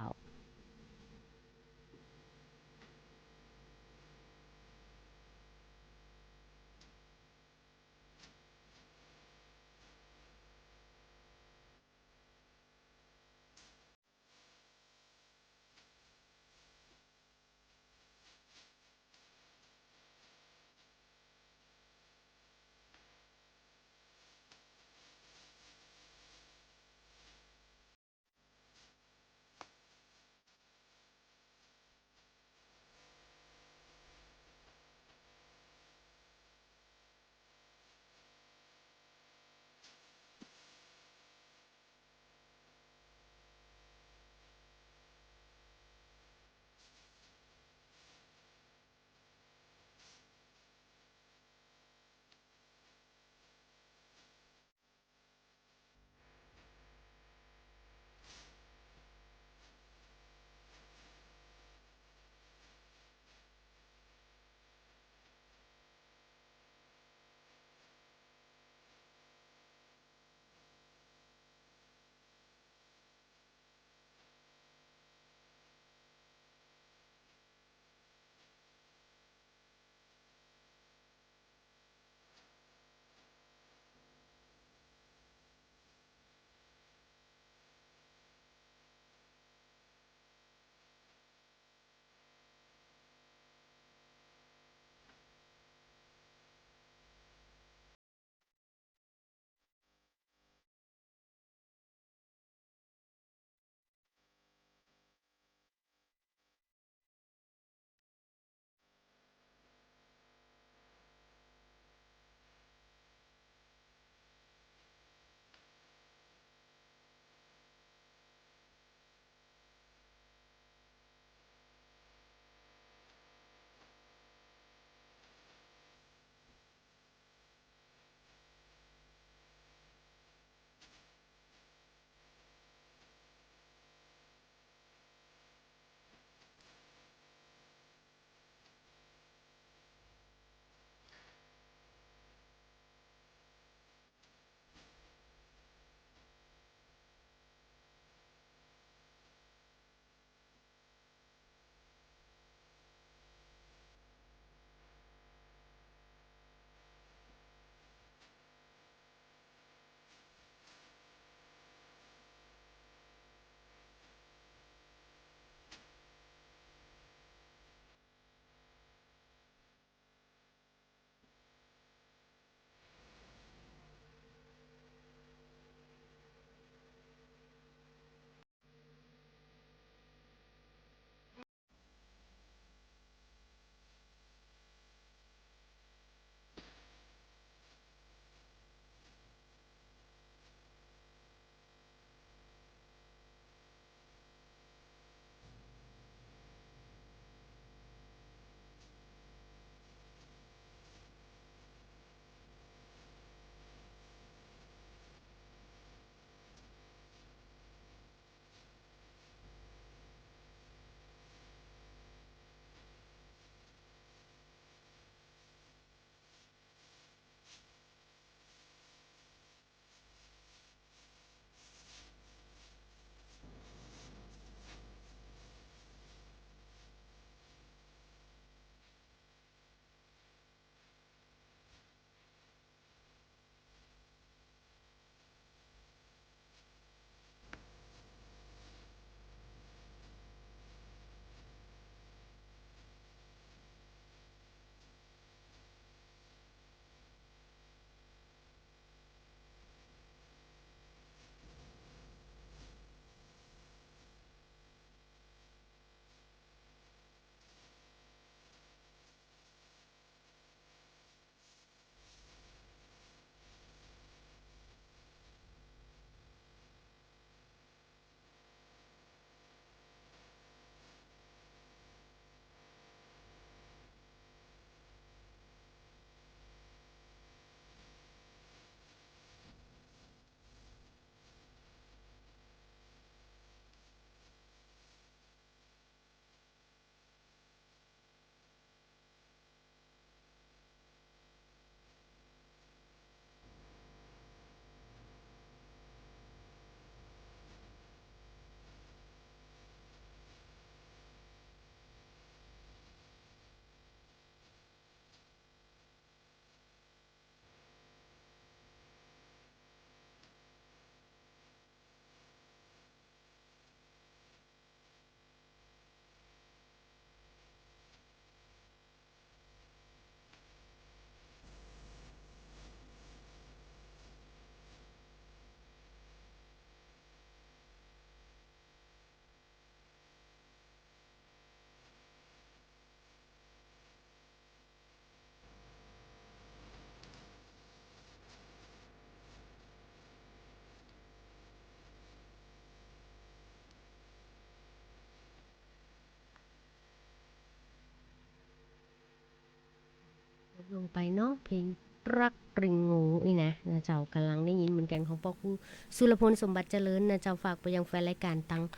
ลงไปเนาะ เพลงรักริงงูอี้นะ นะเจ้า ก่ำลังได้ยินเหมือนกั๋น ของป้อครูสุรพล สมบัติเจริญ นะเจ้า ฝากไปยังแฟนรายก๋านตา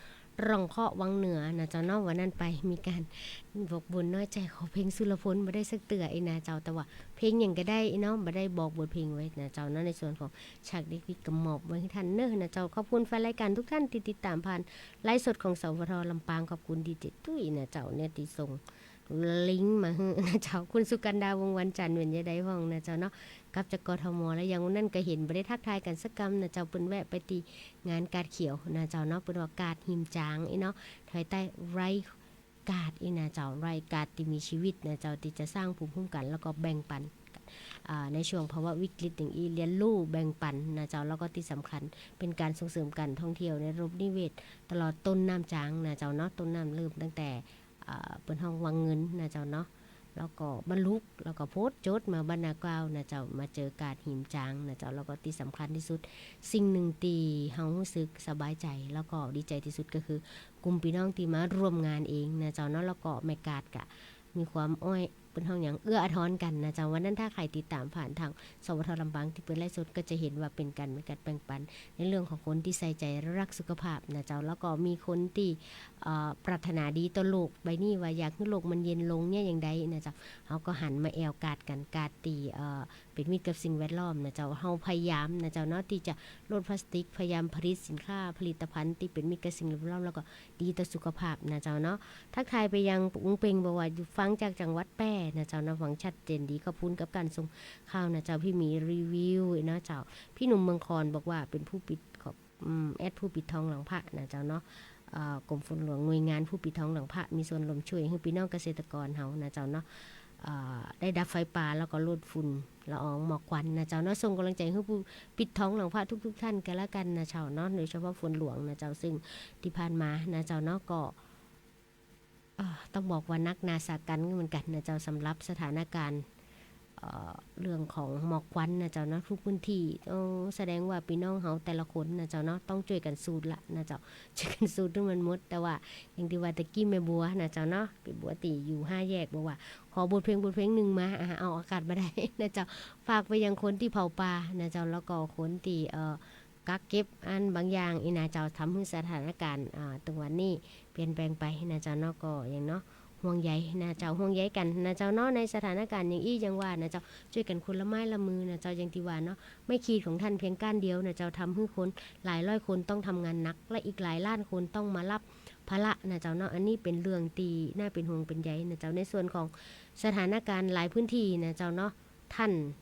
งร่องเคาะวังเหนือ นะเจ้าเนาะ วันนั้นไปมีก๋านบอกบ่นน้อยใจ๋ ขอเพลงสุรพลบ่ได้สักเตื้ออี้นะเจ้า แต่ว่าเพลงหยังก็ได้อี้เนาะ บ่ได้บอกบทเพลงไว้นะเจ้าเนาะ ในส่วนของฉากเด็กพิเศษก็มอบไว้หื้อต้านเนาะ นะเจ้า ขอบคุณแฟนรายก๋านทุกต้านตี้ติดต๋ามผ่านไลฟ์สดของ สวท ลำปาง ขอบคุณดีเจตุ้ยนะเจ้า เนี่ยตี้ส่ง ลิงก์มาหื้อนะเจ้า คุณสุกันดา วงศ์วันจันทร์ เป๋นจาใดพ่องนะเจ้าเนาะ กลับจาก กทม แล้ว อย่างวันนั้นก็หันบ่ได้ทักทายกั๋นสักกำนะเจ้า เปิ้นแวะไปตี้งานกาดเขียวนะเจ้าเนาะ เปิ้นว่ากาดหิมจางอี้เนาะ ภายใต้ไร้กาดอี้นะเจ้า ไร้กาดตี้มีชีวิตนะเจ้า ตี้จะสร้างภูมิคุ้มกั๋น แล้วก็แบ่งปั๋น อ่า ในช่วงภาวะวิกฤตอย่างอี้ เรียนรู้แบ่งปั๋นนะเจ้า แล้วก็ตี้สำคัญเป๋นก๋านส่งเสริมก๋านท่องเที่ยวในระบบนิเวศ ตลอดต้นน้ำจางนะเจ้าเนาะ ต้นน้ำเริ่มตั้งแต่ อ่า เปิ้นฮ้องวังเงินนะเจ้าเนาะ แล้วก็บรรลุก แล้วก็โพสต์โจทย์มาบ้านนาเกล้านะเจ้า มาเจอกาดหิมจางนะเจ้า แล้วก็ตี้สำคัญตี้สุด สิ่งหนึ่งตี้เฮาฮู้สึกสบายใจ๋ แล้วก็ดีใจ๋ตี้สุดก็คือ กลุ่มปี้น้องตี้มาร่วมงานเองนะเจ้าเนาะ แล้วก็แม่กาดก็มีความอ้อย เปิ้นฮ้องหยัง เอื้ออาทรกั๋นนะเจ้า วันนั้นถ้าใผติดต๋ามผ่านตาง สวท ลำปาง ตี้เปิ้นไลฟ์สด ก็จะหันว่าเป๋นก๋าน เป๋นก๋านแบ่งปั๋น ในเรื่องของคนตี้ใส่ใจ๋รักสุขภาพนะเจ้า แล้วก็มีคนตี้ เอ่อ ปรารถนาดีต่อโลกใบนี้ ว่าอยากหื้อโลกมันเย็นลงเนี่ยอย่างใดนะเจ้า เฮาก็หันมาแอ่วกาดกั๋น กาดตี้ เอ่อ เป๋นมิตรกับสิ่งแวดล้อมนะเจ้า เฮาพยายามนะเจ้าเนาะ ตี้จะลดพลาสติก พยายามผลิตสินค้า ผลิตภัณฑ์ตี้เป๋นมิตรกับสิ่งแวดล้อม แล้วก็ดีต่อสุขภาพนะเจ้าเนาะ ทักทายไปยังปุงเป่ง บอกว่าอยู่ฟังจากจังหวัดแป้นะเจ้าเนาะ ฟังชัดเจนดี ขอบคุณกับก๋านส่งข่าวนะเจ้า พี่หมีรีวิวนะเจ้า พี่หนุ่มเมืองคอนบอกว่าเป๋นผู้ปิด ขอบ อืม แอดผู้ปิดทองหลังพระนะเจ้าเนาะ เอ่อ กรมฝนหลวง หน่วยงานผู้ปิดทองหลังพระ มีส่วนร่วมช่วยหื้อปี้น้องเกษตรกรเฮานะเจ้าเนาะ เอ่อ ได้ดับไฟป่า แล้วก็ลดฝุ่นละอองหมอกควันนะเจ้าเนาะ ส่งก๋ำลังใจ๋หื้อผู้ปิดทองหลังพระทุกๆ ต้านก็แล้วกั๋นนะเจ้าเนาะ โดยเฉพาะฝนหลวงนะเจ้า ซึ่งตี้ผ่านมานะเจ้าเนาะ ก็ เอ่อ ต้องบอกว่าหนักหนาสาหัสเหมือนกั๋นนะเจ้า สำหรับสถานการณ์ เอ่อ เรื่องของหมอกควันนะเจ้าเนาะ ทุกพื้นที่ โอ้ แสดงว่าปี้น้องเฮาแต่ละคนนะเจ้าเนาะ ต้องจ้วยกั๋นสูดละนะเจ้า จ้วยกั๋นสูดหื้อมันหมด แต่ว่าอย่างตี้ว่าตะกี้แม่บัวนะเจ้าเนาะ แม่บัวตี้อยู่ห้าแยกบอกว่า ขอบทเพลงบทเพลงนึ่งมา อ่ะ เอาอากาศบ่ได้นะเจ้า ฝากไปยังคนตี้เผาป่านะเจ้า แล้วก็คนตี้ เอ่อ กักเก็บอันบางอย่างอี้นะเจ้า ทำหื้อสถานการณ์ อ่า ตึงวันนี้เปลี่ยนแปลงไปนะเจ้าเนาะ ก็อย่างเนาะ ห่วงใยนะเจ้า ห่วงใยกั๋นนะเจ้าเนาะ ในสถานการณ์อย่างอี้ อย่างว่านะเจ้า จ้วยกั๋นคนละไม้ละมือนะเจ้า อย่างตี้ว่าเนาะ ไม้ขีดของต้านเพียงก้านเดียวนะเจ้า ทำหื้อคนหลายร้อยคนต้องทำงานหนัก และอีกหลายล้านคนต้องมารับภาระนะเจ้าเนาะ อันนี้เป๋นเรื่องตี้น่าเป๋นห่วงเป๋นใยนะเจ้า ในส่วนของสถานการณ์หลายพื้นที่นะเจ้าเนาะ ต้าน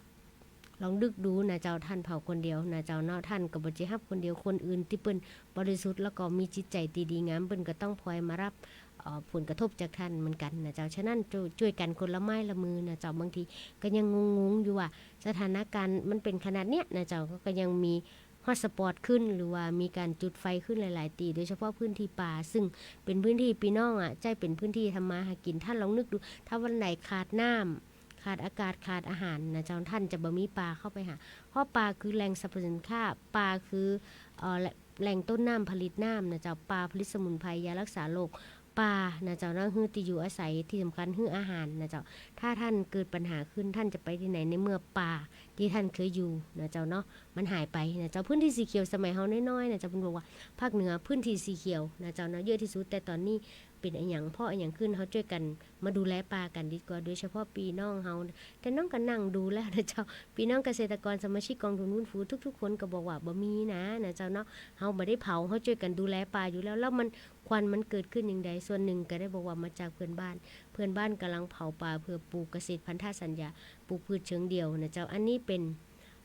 ลองนึกดูนะเจ้า ต้านเผาคนเดียวนะเจ้าเนาะ ต้านก็บ่ใจ้ฮับคนเดียว คนอื่นตี้เปิ้นบริสุทธิ์ แล้วก็มีจิตใจ๋ตี้ดีงาม เปิ้นก็ต้องพลอยมารับ เอ่อ ผลกระทบจากต้านเหมือนกั๋นนะเจ้า ฉะนั้นจ้วย จ้วยกั๋นคนละไม้ละมือนะเจ้า บางทีก็ยังงงๆ อยู่ว่าสถานการณ์มันเป๋นขนาดเนี้ยนะเจ้า ก็ ก็ยังมีฮอตสปอตขึ้น หรือว่ามีก๋านจุดไฟขึ้นหลายๆ ตี้ โดยเฉพาะพื้นที่ป่า ซึ่งเป๋นพื้นที่ปี้น้องอะ ใจ้เป๋นพื้นที่ทำมาหากิ๋น ต้านลองนึกดู ถ้าวันไหนขาดน้ำ ขาดอากาศ ขาดอาหารนะเจ้า ต้านจะบ่มีป่าเข้าไปหา เพราะป่าคือแหล่งสรรพสินค้า ป่าคือ เอ่อ แหล่ง แหล่งต้นน้ำผลิตน้ำนะเจ้า ป่าผลิตสมุนไพร ยารักษาโรค ป่านะเจ้าเนาะ หื้อตี้อยู่อาศัย ตี้สำคัญหื้ออาหารนะเจ้า ถ้าต้านเกิดปัญหาขึ้น ต้านจะไปตี้ไหน ในเมื่อป่าตี้ต้านเคยอยู่นะเจ้าเนาะ มันหายไปนะเจ้า พื้นที่สีเขียวสมัยเฮาน้อยๆ นะเจ้า เปิ้นบอกว่าภาคเหนือพื้นที่สีเขียวนะเจ้าเนาะ เยอะตี้สุด แต่ต๋อนนี้ เป๋นอะหยัง เพราะอะหยังขึ้น เฮาจ้วยกั๋นมาดูแลป่ากั๋นดีกว่า โดยเฉพาะปี้น้องเฮา แต่น้องก็นั่งดูแล้วนะเจ้า ปี้น้องเกษตรกร สมาชิกกองทุนฟื้นฟูทุกๆ คนก็บอกว่าบ่มีนะ นะเจ้าเนาะ เฮาบ่ได้เผา เฮาจ้วยกั๋นดูแลป่าอยู่แล้ว แล้วมัน ควันมันเกิดขึ้นอย่างใด ส่วนหนึ่งก็ได้บอกว่ามาจากเพื่อนบ้าน เพื่อนบ้านกำลังเผาป่าเพื่อปลูกเกษตรพันธสัญญา ปลูกพืชเชิงเดี่ยวนะเจ้า อันนี้เป๋น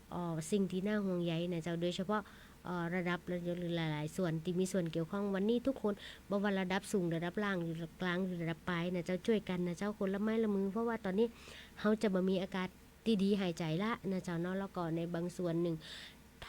เอ่อ สิ่งตี้น่าห่วงใยนะเจ้า โดยเฉพาะ เอ่อ ระดับ หรือหลายๆ ส่วนตี้มีส่วนเกี่ยวข้อง วันนี้ทุกคน บ่ว่าระดับสูง ระดับล่าง หรือระดับกลาง หรือระดับปลายนะเจ้า จ้วยกั๋นนะเจ้า คนละไม้ละมือ เพราะว่าต๋อนนี้เฮาจะบ่มีอากาศตี้ดีหายใจ๋ละนะเจ้าเนาะ แล้วก็ในบางส่วนหนึ่ง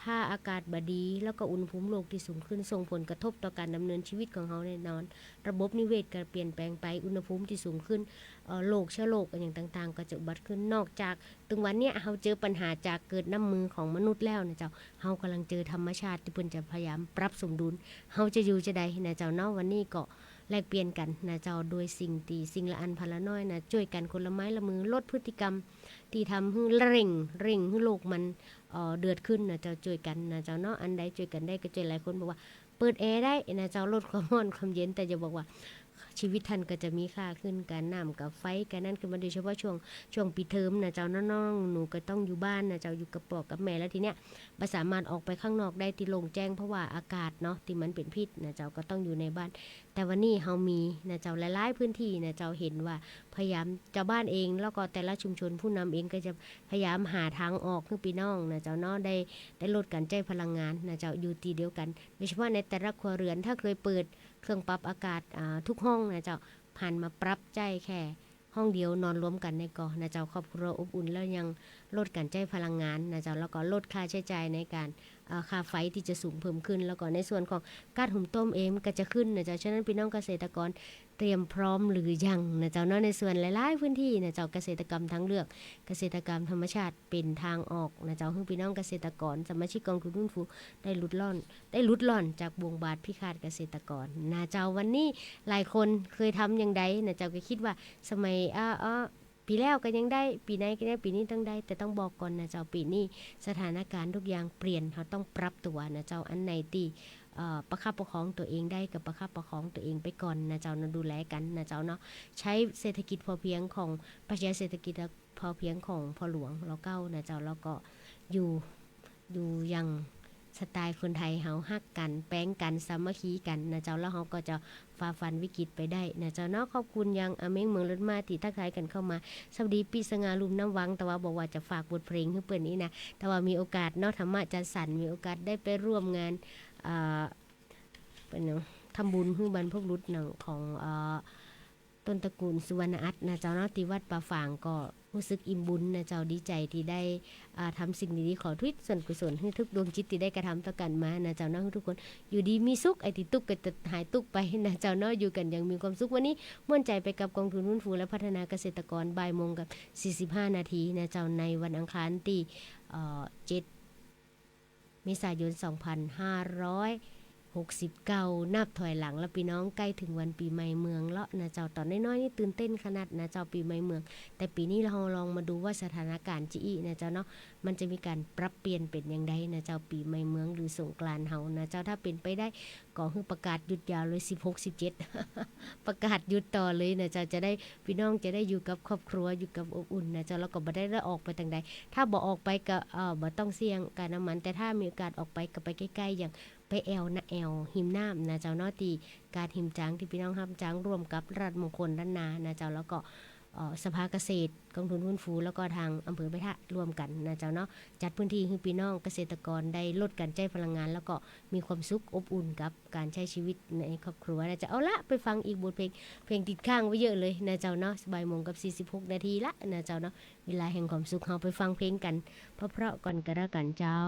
ถ้าอากาศบ่ดี แล้วก็อุณหภูมิโลกตี้สูงขึ้น ส่งผลกระทบต่อก๋านดำเนินชีวิตของเฮาแน่นอน ระบบนิเวศก็เปลี่ยนแปลงไป อุณหภูมิตี้สูงขึ้น เอ่อ โรค เชื้อโรคอะหยังต่างๆ ก็จะอุบัติขึ้น นอกจาก ตึงวันเนี้ยเฮาเจอปัญหาจากเกิดน้ำมือของมนุษย์แล้วนะเจ้า เฮากำลังเจอธรรมชาติตี้เปิ้นจะพยายามปรับสมดุล เฮาจะอยู่จาใดนะเจ้าเนาะ วันนี้ก็ แลกเปลี่ยนกั๋นนะเจ้า โดยสิ่งตี้ สิ่งละอันพาละน้อยนะ จ้วยกั๋นคนละไม้ละมือ ลดพฤติกรรมตี้ทำหื้อเร่ง เร่งหื้อโลกมัน เอ่อ เดือดขึ้นนะเจ้า จ้วยกั๋นนะเจ้าเนาะ อันใดจ้วยกั๋นได้ก็จ้วย หลายคนบอกว่า เปิดแอร์ได้นะเจ้า ลดความฮ้อนความเย็น แต่จะบอกว่า ชีวิตต้านก็จะมีค่าขึ้น ก้าน้ำก้าไฟ ก้านั้นขึ้นมา โดยเฉพาะช่วง ช่วงปิดเทอมนะเจ้า น้องๆ หนูก็ต้องอยู่บ้านนะเจ้า อยู่กับป้อกับแม่ แล้วทีเนี้ย บ่สามารถออกไปข้างนอกได้ตี้โล่งแจ้ง เพราะว่าอากาศเนาะ ตี้มันเป๋นพิษนะเจ้า ก็ต้องอยู่ในบ้าน แต่วันนี้เฮามีนะเจ้า หลายๆ พื้นที่นะเจ้า เห็นว่าพยายาม เจ้าบ้านเอง แล้วก็แต่ละชุมชน ผู้นำเองก็จะพยายามหาตางออกหื้อปี้น้องนะเจ้าเนาะ ได้ ได้ลดก๋านใจ๊พลังงานนะเจ้า อยู่ตี้เดียวกั๋น โดยเฉพาะในแต่ละครัวเรือน ถ้าเคยเปิดเครื่องปรับอากาศ อ่า ทุกห้องนะเจ้า หันมาปรับใจ๊แค่ ห้องเดียวนอนรวมกั๋นในก่อนะเจ้า ครอบครัวอบอุ่น แล้วยังลดก๋านใจ๊พลังงานนะเจ้า แล้วก็ลดค่าใจ๊จ่ายในก๋าน เอ่อ ค่าไฟตี้จะสูงเพิ่มขึ้น แล้วก็ในส่วนของก๊าซหุงต้มเองมันก็จะขึ้นนะเจ้า ฉะนั้นปี้น้องเกษตรกรเตรียมพร้อมหรือยังนะเจ้าเนาะ ในส่วนหลายๆ พื้นที่นะเจ้า เกษตรกรรมทางเลือก เกษตรกรรมธรรมชาติเป๋นตางออกนะเจ้า หื้อปี้น้องเกษตรกร สมาชิกกองทุนฟื้นฟู ได้หลุดล่อน ได้หลุดล่อนจากบ่วงบาดพิฆาตเกษตรกรนะเจ้า วันนี้หลายคนเคยทำอย่างใดนะเจ้า ก็กึ๊ดว่าสมัย เอ่อ เอ่อ ปี๋แล้วก็ยังได้ ปี๋ไหนก็ได้ ปี๋นี้ต้องได้ แต่ต้องบอกก่อนนะเจ้า ปี๋นี้สถานการณ์ทุกอย่างเปลี่ยน เฮาต้องปรับตั๋วนะเจ้า อันไหนตี้ เอ่อ ประคับประคองตั๋วเองได้ก็ประคับประคองตั๋วเองไปก่อนนะเจ้าเนาะ ดูแลกั๋นนะเจ้าเนาะ ใจ๊เศรษฐกิจพอเพียงของ ปรัชญาเศรษฐกิจพอเพียงของพ่อหลวง ร.เก้า นะเจ้า แล้วก็อยู่ อยู่อย่างสไตล์คนไทยเฮา ฮักกั๋น แป๋งกั๋น สามัคคีกั๋นนะเจ้า แล้วเฮาก็จะฝ่าฟันวิกฤตไปได้นะเจ้าเนาะ ขอบคุณยังอาเม้งเมืองรถม้าตี้ทักทายกั๋นเข้ามา สวัสดีปี้สง่าลุ่มน้ำวัง แต่ว่าบอกว่าจะฝากบทเพลงหื้อเปิ้นอี้นะ แต่ว่ามีโอกาสเนาะ ธรรมะจัดสรร มีโอกาสได้ไปร่วมงาน อ่า เปิ้นหยัง ทำบุญหื้อบรรพบุรุษหนังของ เอ่อ ต้นตระกูลสุวรรณอัฏนะเจ้าเนาะ ตี้วัดป่าฝาง ก็ฮู้สึกอิ่มบุญนะเจ้า ดีใจ๋ตี้ได้ อ่า ทำสิ่งดีๆ ขออุทิศส่วนกุศลหื้อทุกดวงจิตตี้ได้กระทำต่อกั๋นมานะเจ้าเนาะ หื้อทุกคนอยู่ดีมีสุข ไอ้ตี้ตุ๊กข์ก็จะหายตุ๊กข์ไปนะเจ้าเนาะ อยู่กั๋นอย่างมีความสุข วันนี้ม่วนใจ๋ไปกับกองทุนฟื้นฟูและพัฒนาเกษตรกร บ่ายโมงกับสี่สิบห้านาทีนะเจ้า ในวันอังคารตี้ เอ่อ เจ็ด เมษายน สองพันห้าร้อยหกสิบเก้า นับถอยหลังแล้วปี้น้อง ใก้เถิงวันปี๋ใหม่เมืองแล้วนะเจ้า ต๋อนน้อยๆ นี่ตื่นเต้นขนาดนะเจ้า ปี๋ใหม่เมือง แต่ปี๋นี้เฮาลองมาดูว่าสถานการณ์จะอี้นะเจ้าเนาะ มันจะมีก๋านปรับเปลี่ยนเป๋นอย่างใดนะเจ้า ปี๋ใหม่เมืองหรือสงกรานต์เฮานะเจ้า ถ้าเป๋นไปได้ก็หื้อประกาศหยุดยาวเลย สิบหก สิบเจ็ด ประกาศหยุดต่อเลยนะเจ้า จะได้ ปี้น้องจะได้อยู่กับครอบครัว อยู่กับอบอุ่นนะเจ้า แล้วก็บ่ได้ ได้ออกไปตางใด ถ้าบ่ออกไปก็ เอ่อ บ่ต้องเสี่ยงก้าน้ำมัน แต่ถ้ามีโอกาสออกไปก็ไปใก้ๆ อย่างไปแอ่วนะ แอ่วฮิมน้ำนะเจ้าเนาะ ตี้กาดฮิมจาง ตี้ปี้น้องฮับจางร่วมกับราชมงคลล้านนานะเจ้า แล้วก็ เอ่อ สภาเกษตร กองทุนฟื้นฟู แล้วก็ตางอำเภอแม่ทะร่วมกั๋นนะเจ้าเนาะ จัดพื้นตี้หื้อปี้น้องเกษตรกรได้ลดก๋านใจ๊พลังงาน แล้วก็มีความสุขอบอุ่นกับก๋านใจ๊ชีวิตในครอบครัวนะเจ้า เอาละ ไปฟังอีกบทเพลง เพลงติดค้างไว้เยอะเลยนะเจ้าเนาะ บ่ายโมงกับสี่สิบหกนาทีละนะเจ้าเนาะ เวลาแห่งความสุข เฮาไปฟังเพลงกั๋นเพราะๆ ก่อนก็แล้วกั๋นเจ้า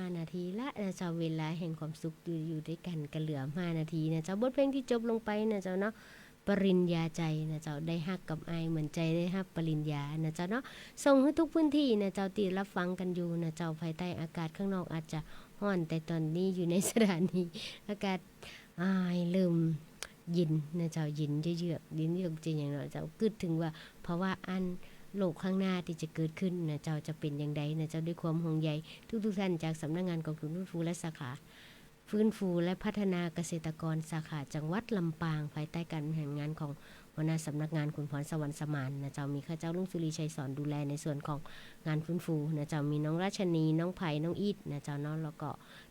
ห้านาทีละนะเจ้า เวลาแห่งความสุขอยู่ อยู่ตวยกั๋นก็เหลือห้านาทีนะเจ้า บทเพลงตี้จบลงไปนะเจ้าเนาะ ปริญญาใจนะเจ้า ได้ฮักกับอ้ายเหมือนใจได้ฮับปริญญานะเจ้าเนาะ ส่งหื้อทุกพื้นตี้นะเจ้า ตี้ฮับฟังกั๋นอยู่นะเจ้า ภายใต้อากาศข้างนอกอาจจะฮ้อน แต่ต๋อนนี้อยู่ในสถานี อากาศ อ้าย เริ่มเย็นนะเจ้า เย็นเยือกๆ เย็นเยือกจะหยังเนาะเจ้า กึ๊ดเถิงว่าภาวะอันโลกข้างหน้าตี้จะเกิดขึ้นนะเจ้า จะเป๋นอย่างใดนะเจ้า ด้วยความห่วงใยทุกๆ ท่าน จากสำนักงานกองทุนฟื้นฟูและสาขา ฟื้นฟูและพัฒนาเกษตรกรสาขาจังหวัดลำปาง ภายใต้การบริหารงานของหัวหน้าสำนักงานคุณพรสวรรค์สมานนะเจ้า มีข้าเจ้าลุงสุรีชัยสอนดูแลในส่วนของงานฟื้นฟูนะเจ้า มีน้องราชนี น้องไผ่ น้องอีทนะเจ้าเนาะ แล้วก็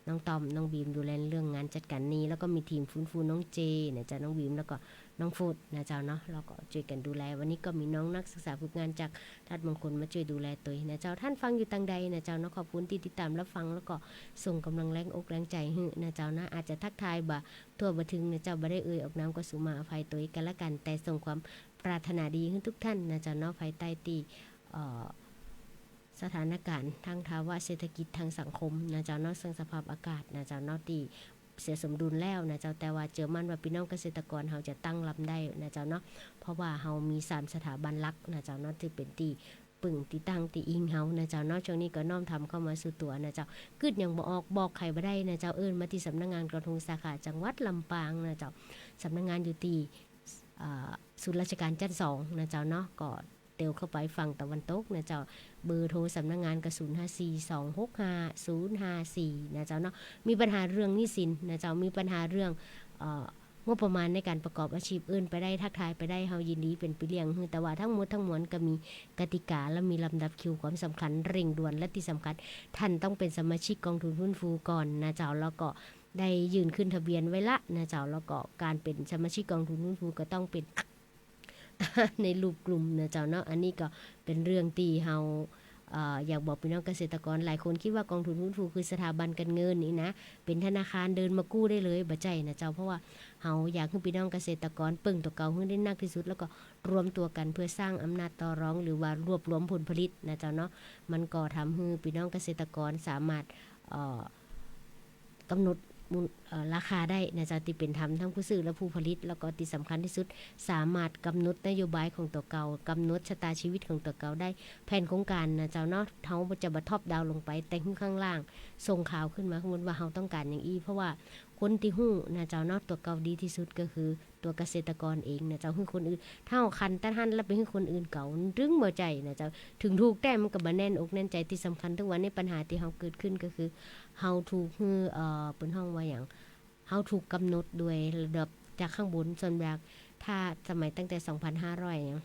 น้องตอม น้องบีมดูแลเรื่องงานจัดก๋านหนี้ แล้วก็มีทีมฟื้นฟูน้องเจนะเจ้า น้องบีม แล้วก็น้องโฟดนะเจ้าเนาะ แล้วก็จ้วยกั๋นดูแล วันนี้ก็มีน้องนักศึกษาฝึกงานจากราชมงคลมาจ้วยดูแลตวยนะเจ้า ท่านฟังอยู่ตางใดนะเจ้าเนาะ ขอบคุณตี้ติดต๋ามฮับฟัง แล้วก็ส่งก๋ำลังแรงอกแรงใจ๋หื้อนะเจ้านะ อาจจะทักทายบ่ทั่วบ่เถิงนะเจ้า บ่ได้เอ่ยออกนามก็สุมาอภัยตวยกั๋นละกั๋น แต่ส่งความปรารถนาดีหื้อทุกท่านนะเจ้าเนาะ ภายใต้ตี้ เอ่อ สถานก๋ารณ์ตางภาวะเศรษฐกิจตางสังคมนะเจ้าเนาะ เซิ่งสภาพอากาศนะเจ้าเนาะ ตี้เสียสมดุลแล้วนะเจ้า แต่ว่าเจื้อมั่นว่าปี้น้องเกษตรกรเฮาจะตั้งรับได้นะเจ้าเนาะ เพราะว่าเฮามีสามสถาบันหลักนะเจ้าเนาะ ตี้เป๋นตี้ปึ้งตี้ตั้งตี้อิงเฮานะเจ้าเนาะ ช่วงนี้ก็น้อมถามเข้ามาสู่ตั๋วนะเจ้า กึ๊ดหยังบ่ออก บอกใผบ่ได้นะเจ้า เอิ้นมาตี้สำนักงานกองทุนสาขาจังหวัดลำปางนะเจ้า สำนักงานอยู่ตี้ อ่า ศูนย์ราชการชั้นสองนะเจ้าเนาะ ก็ เตียวเข้าไปฝั่งตะวันตกนะเจ้า เบอร์โทรสำนักงานก็ ศูนย์ห้าสี่ สองหกห้า ศูนย์ห้าสี่ นะเจ้าเนาะ มีปัญหาเรื่องหนี้สินนะเจ้า มีปัญหาเรื่อง เอ่อ งบประมาณในก๋านประกอบอาชีพ เอิ้นไปได้ ทักทายไปได้ เฮายินดีเป๋นปี้เลี้ยงหื้อ แต่ว่าตังหมดตังมวลก็มีกติกาและมีลำดับคิวความสำคัญ เร่งด่วน และตี้สำคัญ ท่านต้องเป๋นสมาชิกกองทุนฟื้นฟูก่อนนะเจ้า แล้วก็ได้ยื่นขึ้นทะเบียนไว้ละนะเจ้า แล้วก็ก๋านเป๋นสมาชิกกองทุนฟื้นฟูก็ต้องเป๋น ในรูปกลุ่มนะเจ้าเนาะ อันนี้ก็เป๋นเรื่องตี้เฮา เอ่อ อยากบอกปี้น้องเกษตรกร หลายคนกึ๊ดว่ากองทุนฟื้นฟูคือสถาบันก๋านเงินนี่นะ เป๋นธนาคารเดินมากู้ได้เลย บ่ใจ้นะเจ้า เพราะว่าเฮาอยากหื้อปี้น้องเกษตรกรเปิ้งตั๋วเก่าหื้อได้นักตี้สุด แล้วก็รวมตั๋วกั๋นเพื่อสร้างอำนาจต่อรอง หรือว่ารวบรวมผลผลิตนะเจ้าเนาะ มันก็ทำหื้อปี้น้องเกษตรกรสามารถ เอ่อ กำหนดมูล เอ่อ ราคาได้นะเจ้า ตี้เป๋นธรรมตังผู้ซื้อและผู้ผลิต แล้วก็ตี้สำคัญตี้สุด สามารถกำหนดนโยบายของตั๋วเก่า กำหนดชะตาชีวิตของตั๋วเก่าได้ แผนโครงก๋านนะเจ้าเนาะ เฮาจะบ่ top down ลงไป แต่หื้อข้างล่างส่งข่าวขึ้นมาข้างบนว่าเฮาต้องก๋านหยังอี้ เพราะว่าคนตี้ฮู้นะเจ้าเนาะ ตั๋วเก่าดีตี้สุดก็คือ ตั๋วเกษตรกรเองนะเจ้า หื้อคนอื่น ถ้าเฮาคันตั๊ดหั้นแล้วไปหื้อคนอื่นเก่า มันตึงบ่ใจ้นะเจ้า เถิงถูกแต๊มันก็บ่แน่นอกแน่นใจ๋ ตี้สำคัญทุกวันนี้ปัญหาตี้เฮาเกิดขึ้นก็คือ เฮาถูกหื้อ เอ่อ เปิ้นฮ้องว่าหยัง เฮาถูกกำหนดโดยระดับจากข้างบน ส่วนมากถ้าสมัยตั้งแต่สองพันห้าร้อยหยัง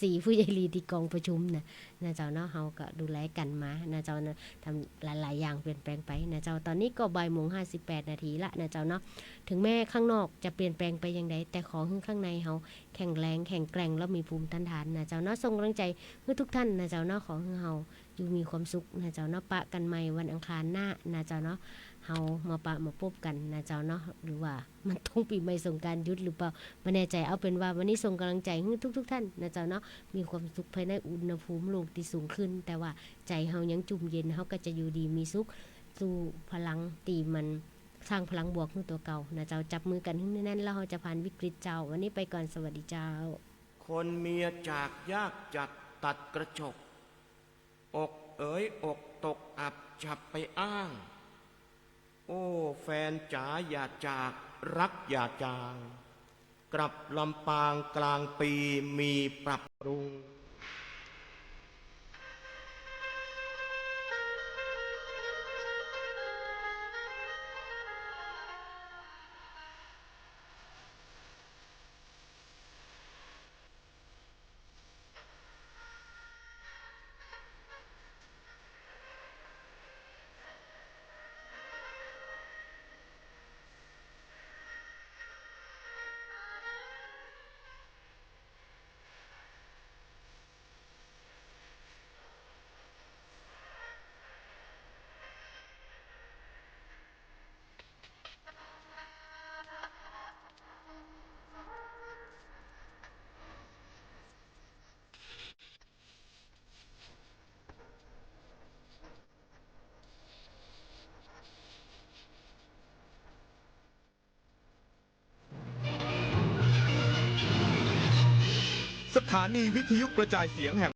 สี่ ผู้ใหญ่ลีตี้กองประชุมนะ นะเจ้าเนาะ เฮาก็ดูแลกั๋นมานะเจ้าเนาะ ทำหลายๆ อย่างเปลี่ยนแปลงไปนะเจ้า ต๋อนนี้ก็บ่ายโมงห้าสิบแปดนาทีละนะเจ้าเนาะ เถิงแม้ข้างนอกจะเปลี่ยนแปลงไปอย่างใด แต่ขอหื้อข้างในเฮาแข็งแรง แข็งแกร่ง แล้วมีภูมิต้านทานนะเจ้าเนาะ ส่งกำลังใจ๋หื้อทุกท่านนะเจ้าเนาะ ขอหื้อเฮาอยู่มีความสุขนะเจ้าเนาะ ปะกั๋นใหม่วันอังคารหน้านะเจ้าเนาะ เฮามาปะมาปบกั๋นนะเจ้าเนาะ หรือว่า มันต้องปี๋ใหม่สงกรานต์หยุดหรือเปล่า บ่แน่ใจ๋ เอาเป๋นว่าวันนี้ส่งกำลังใจ๋หื้อทุกๆ ท่านนะเจ้าเนาะ มีความสุขภายในอุณหภูมิโลกตี้สูงขึ้น แต่ว่าใจ๋เฮายังจุ่มเย็น เฮาก็จะอยู่ดีมีสุข สู้พลังตี้มันสร้างพลังบวกหื้อตั๋วเก่านะเจ้า จับมือกั๋นหื้อแน่นๆ แล้วเฮาจะผ่านวิกฤตเจ้า วันนี้ไปก่อน สวัสดีเจ้า คนเมียจากยากจัดตัดกระจก อกเอ๋ยอกตกอับจับไปอ้าง โอ้ แฟนจ๋าอย่าจาก รักอย่าจาง กลับลำปางกลางปีมีปรับปรุง สถานีวิทยุกระจายเสียงแห่ง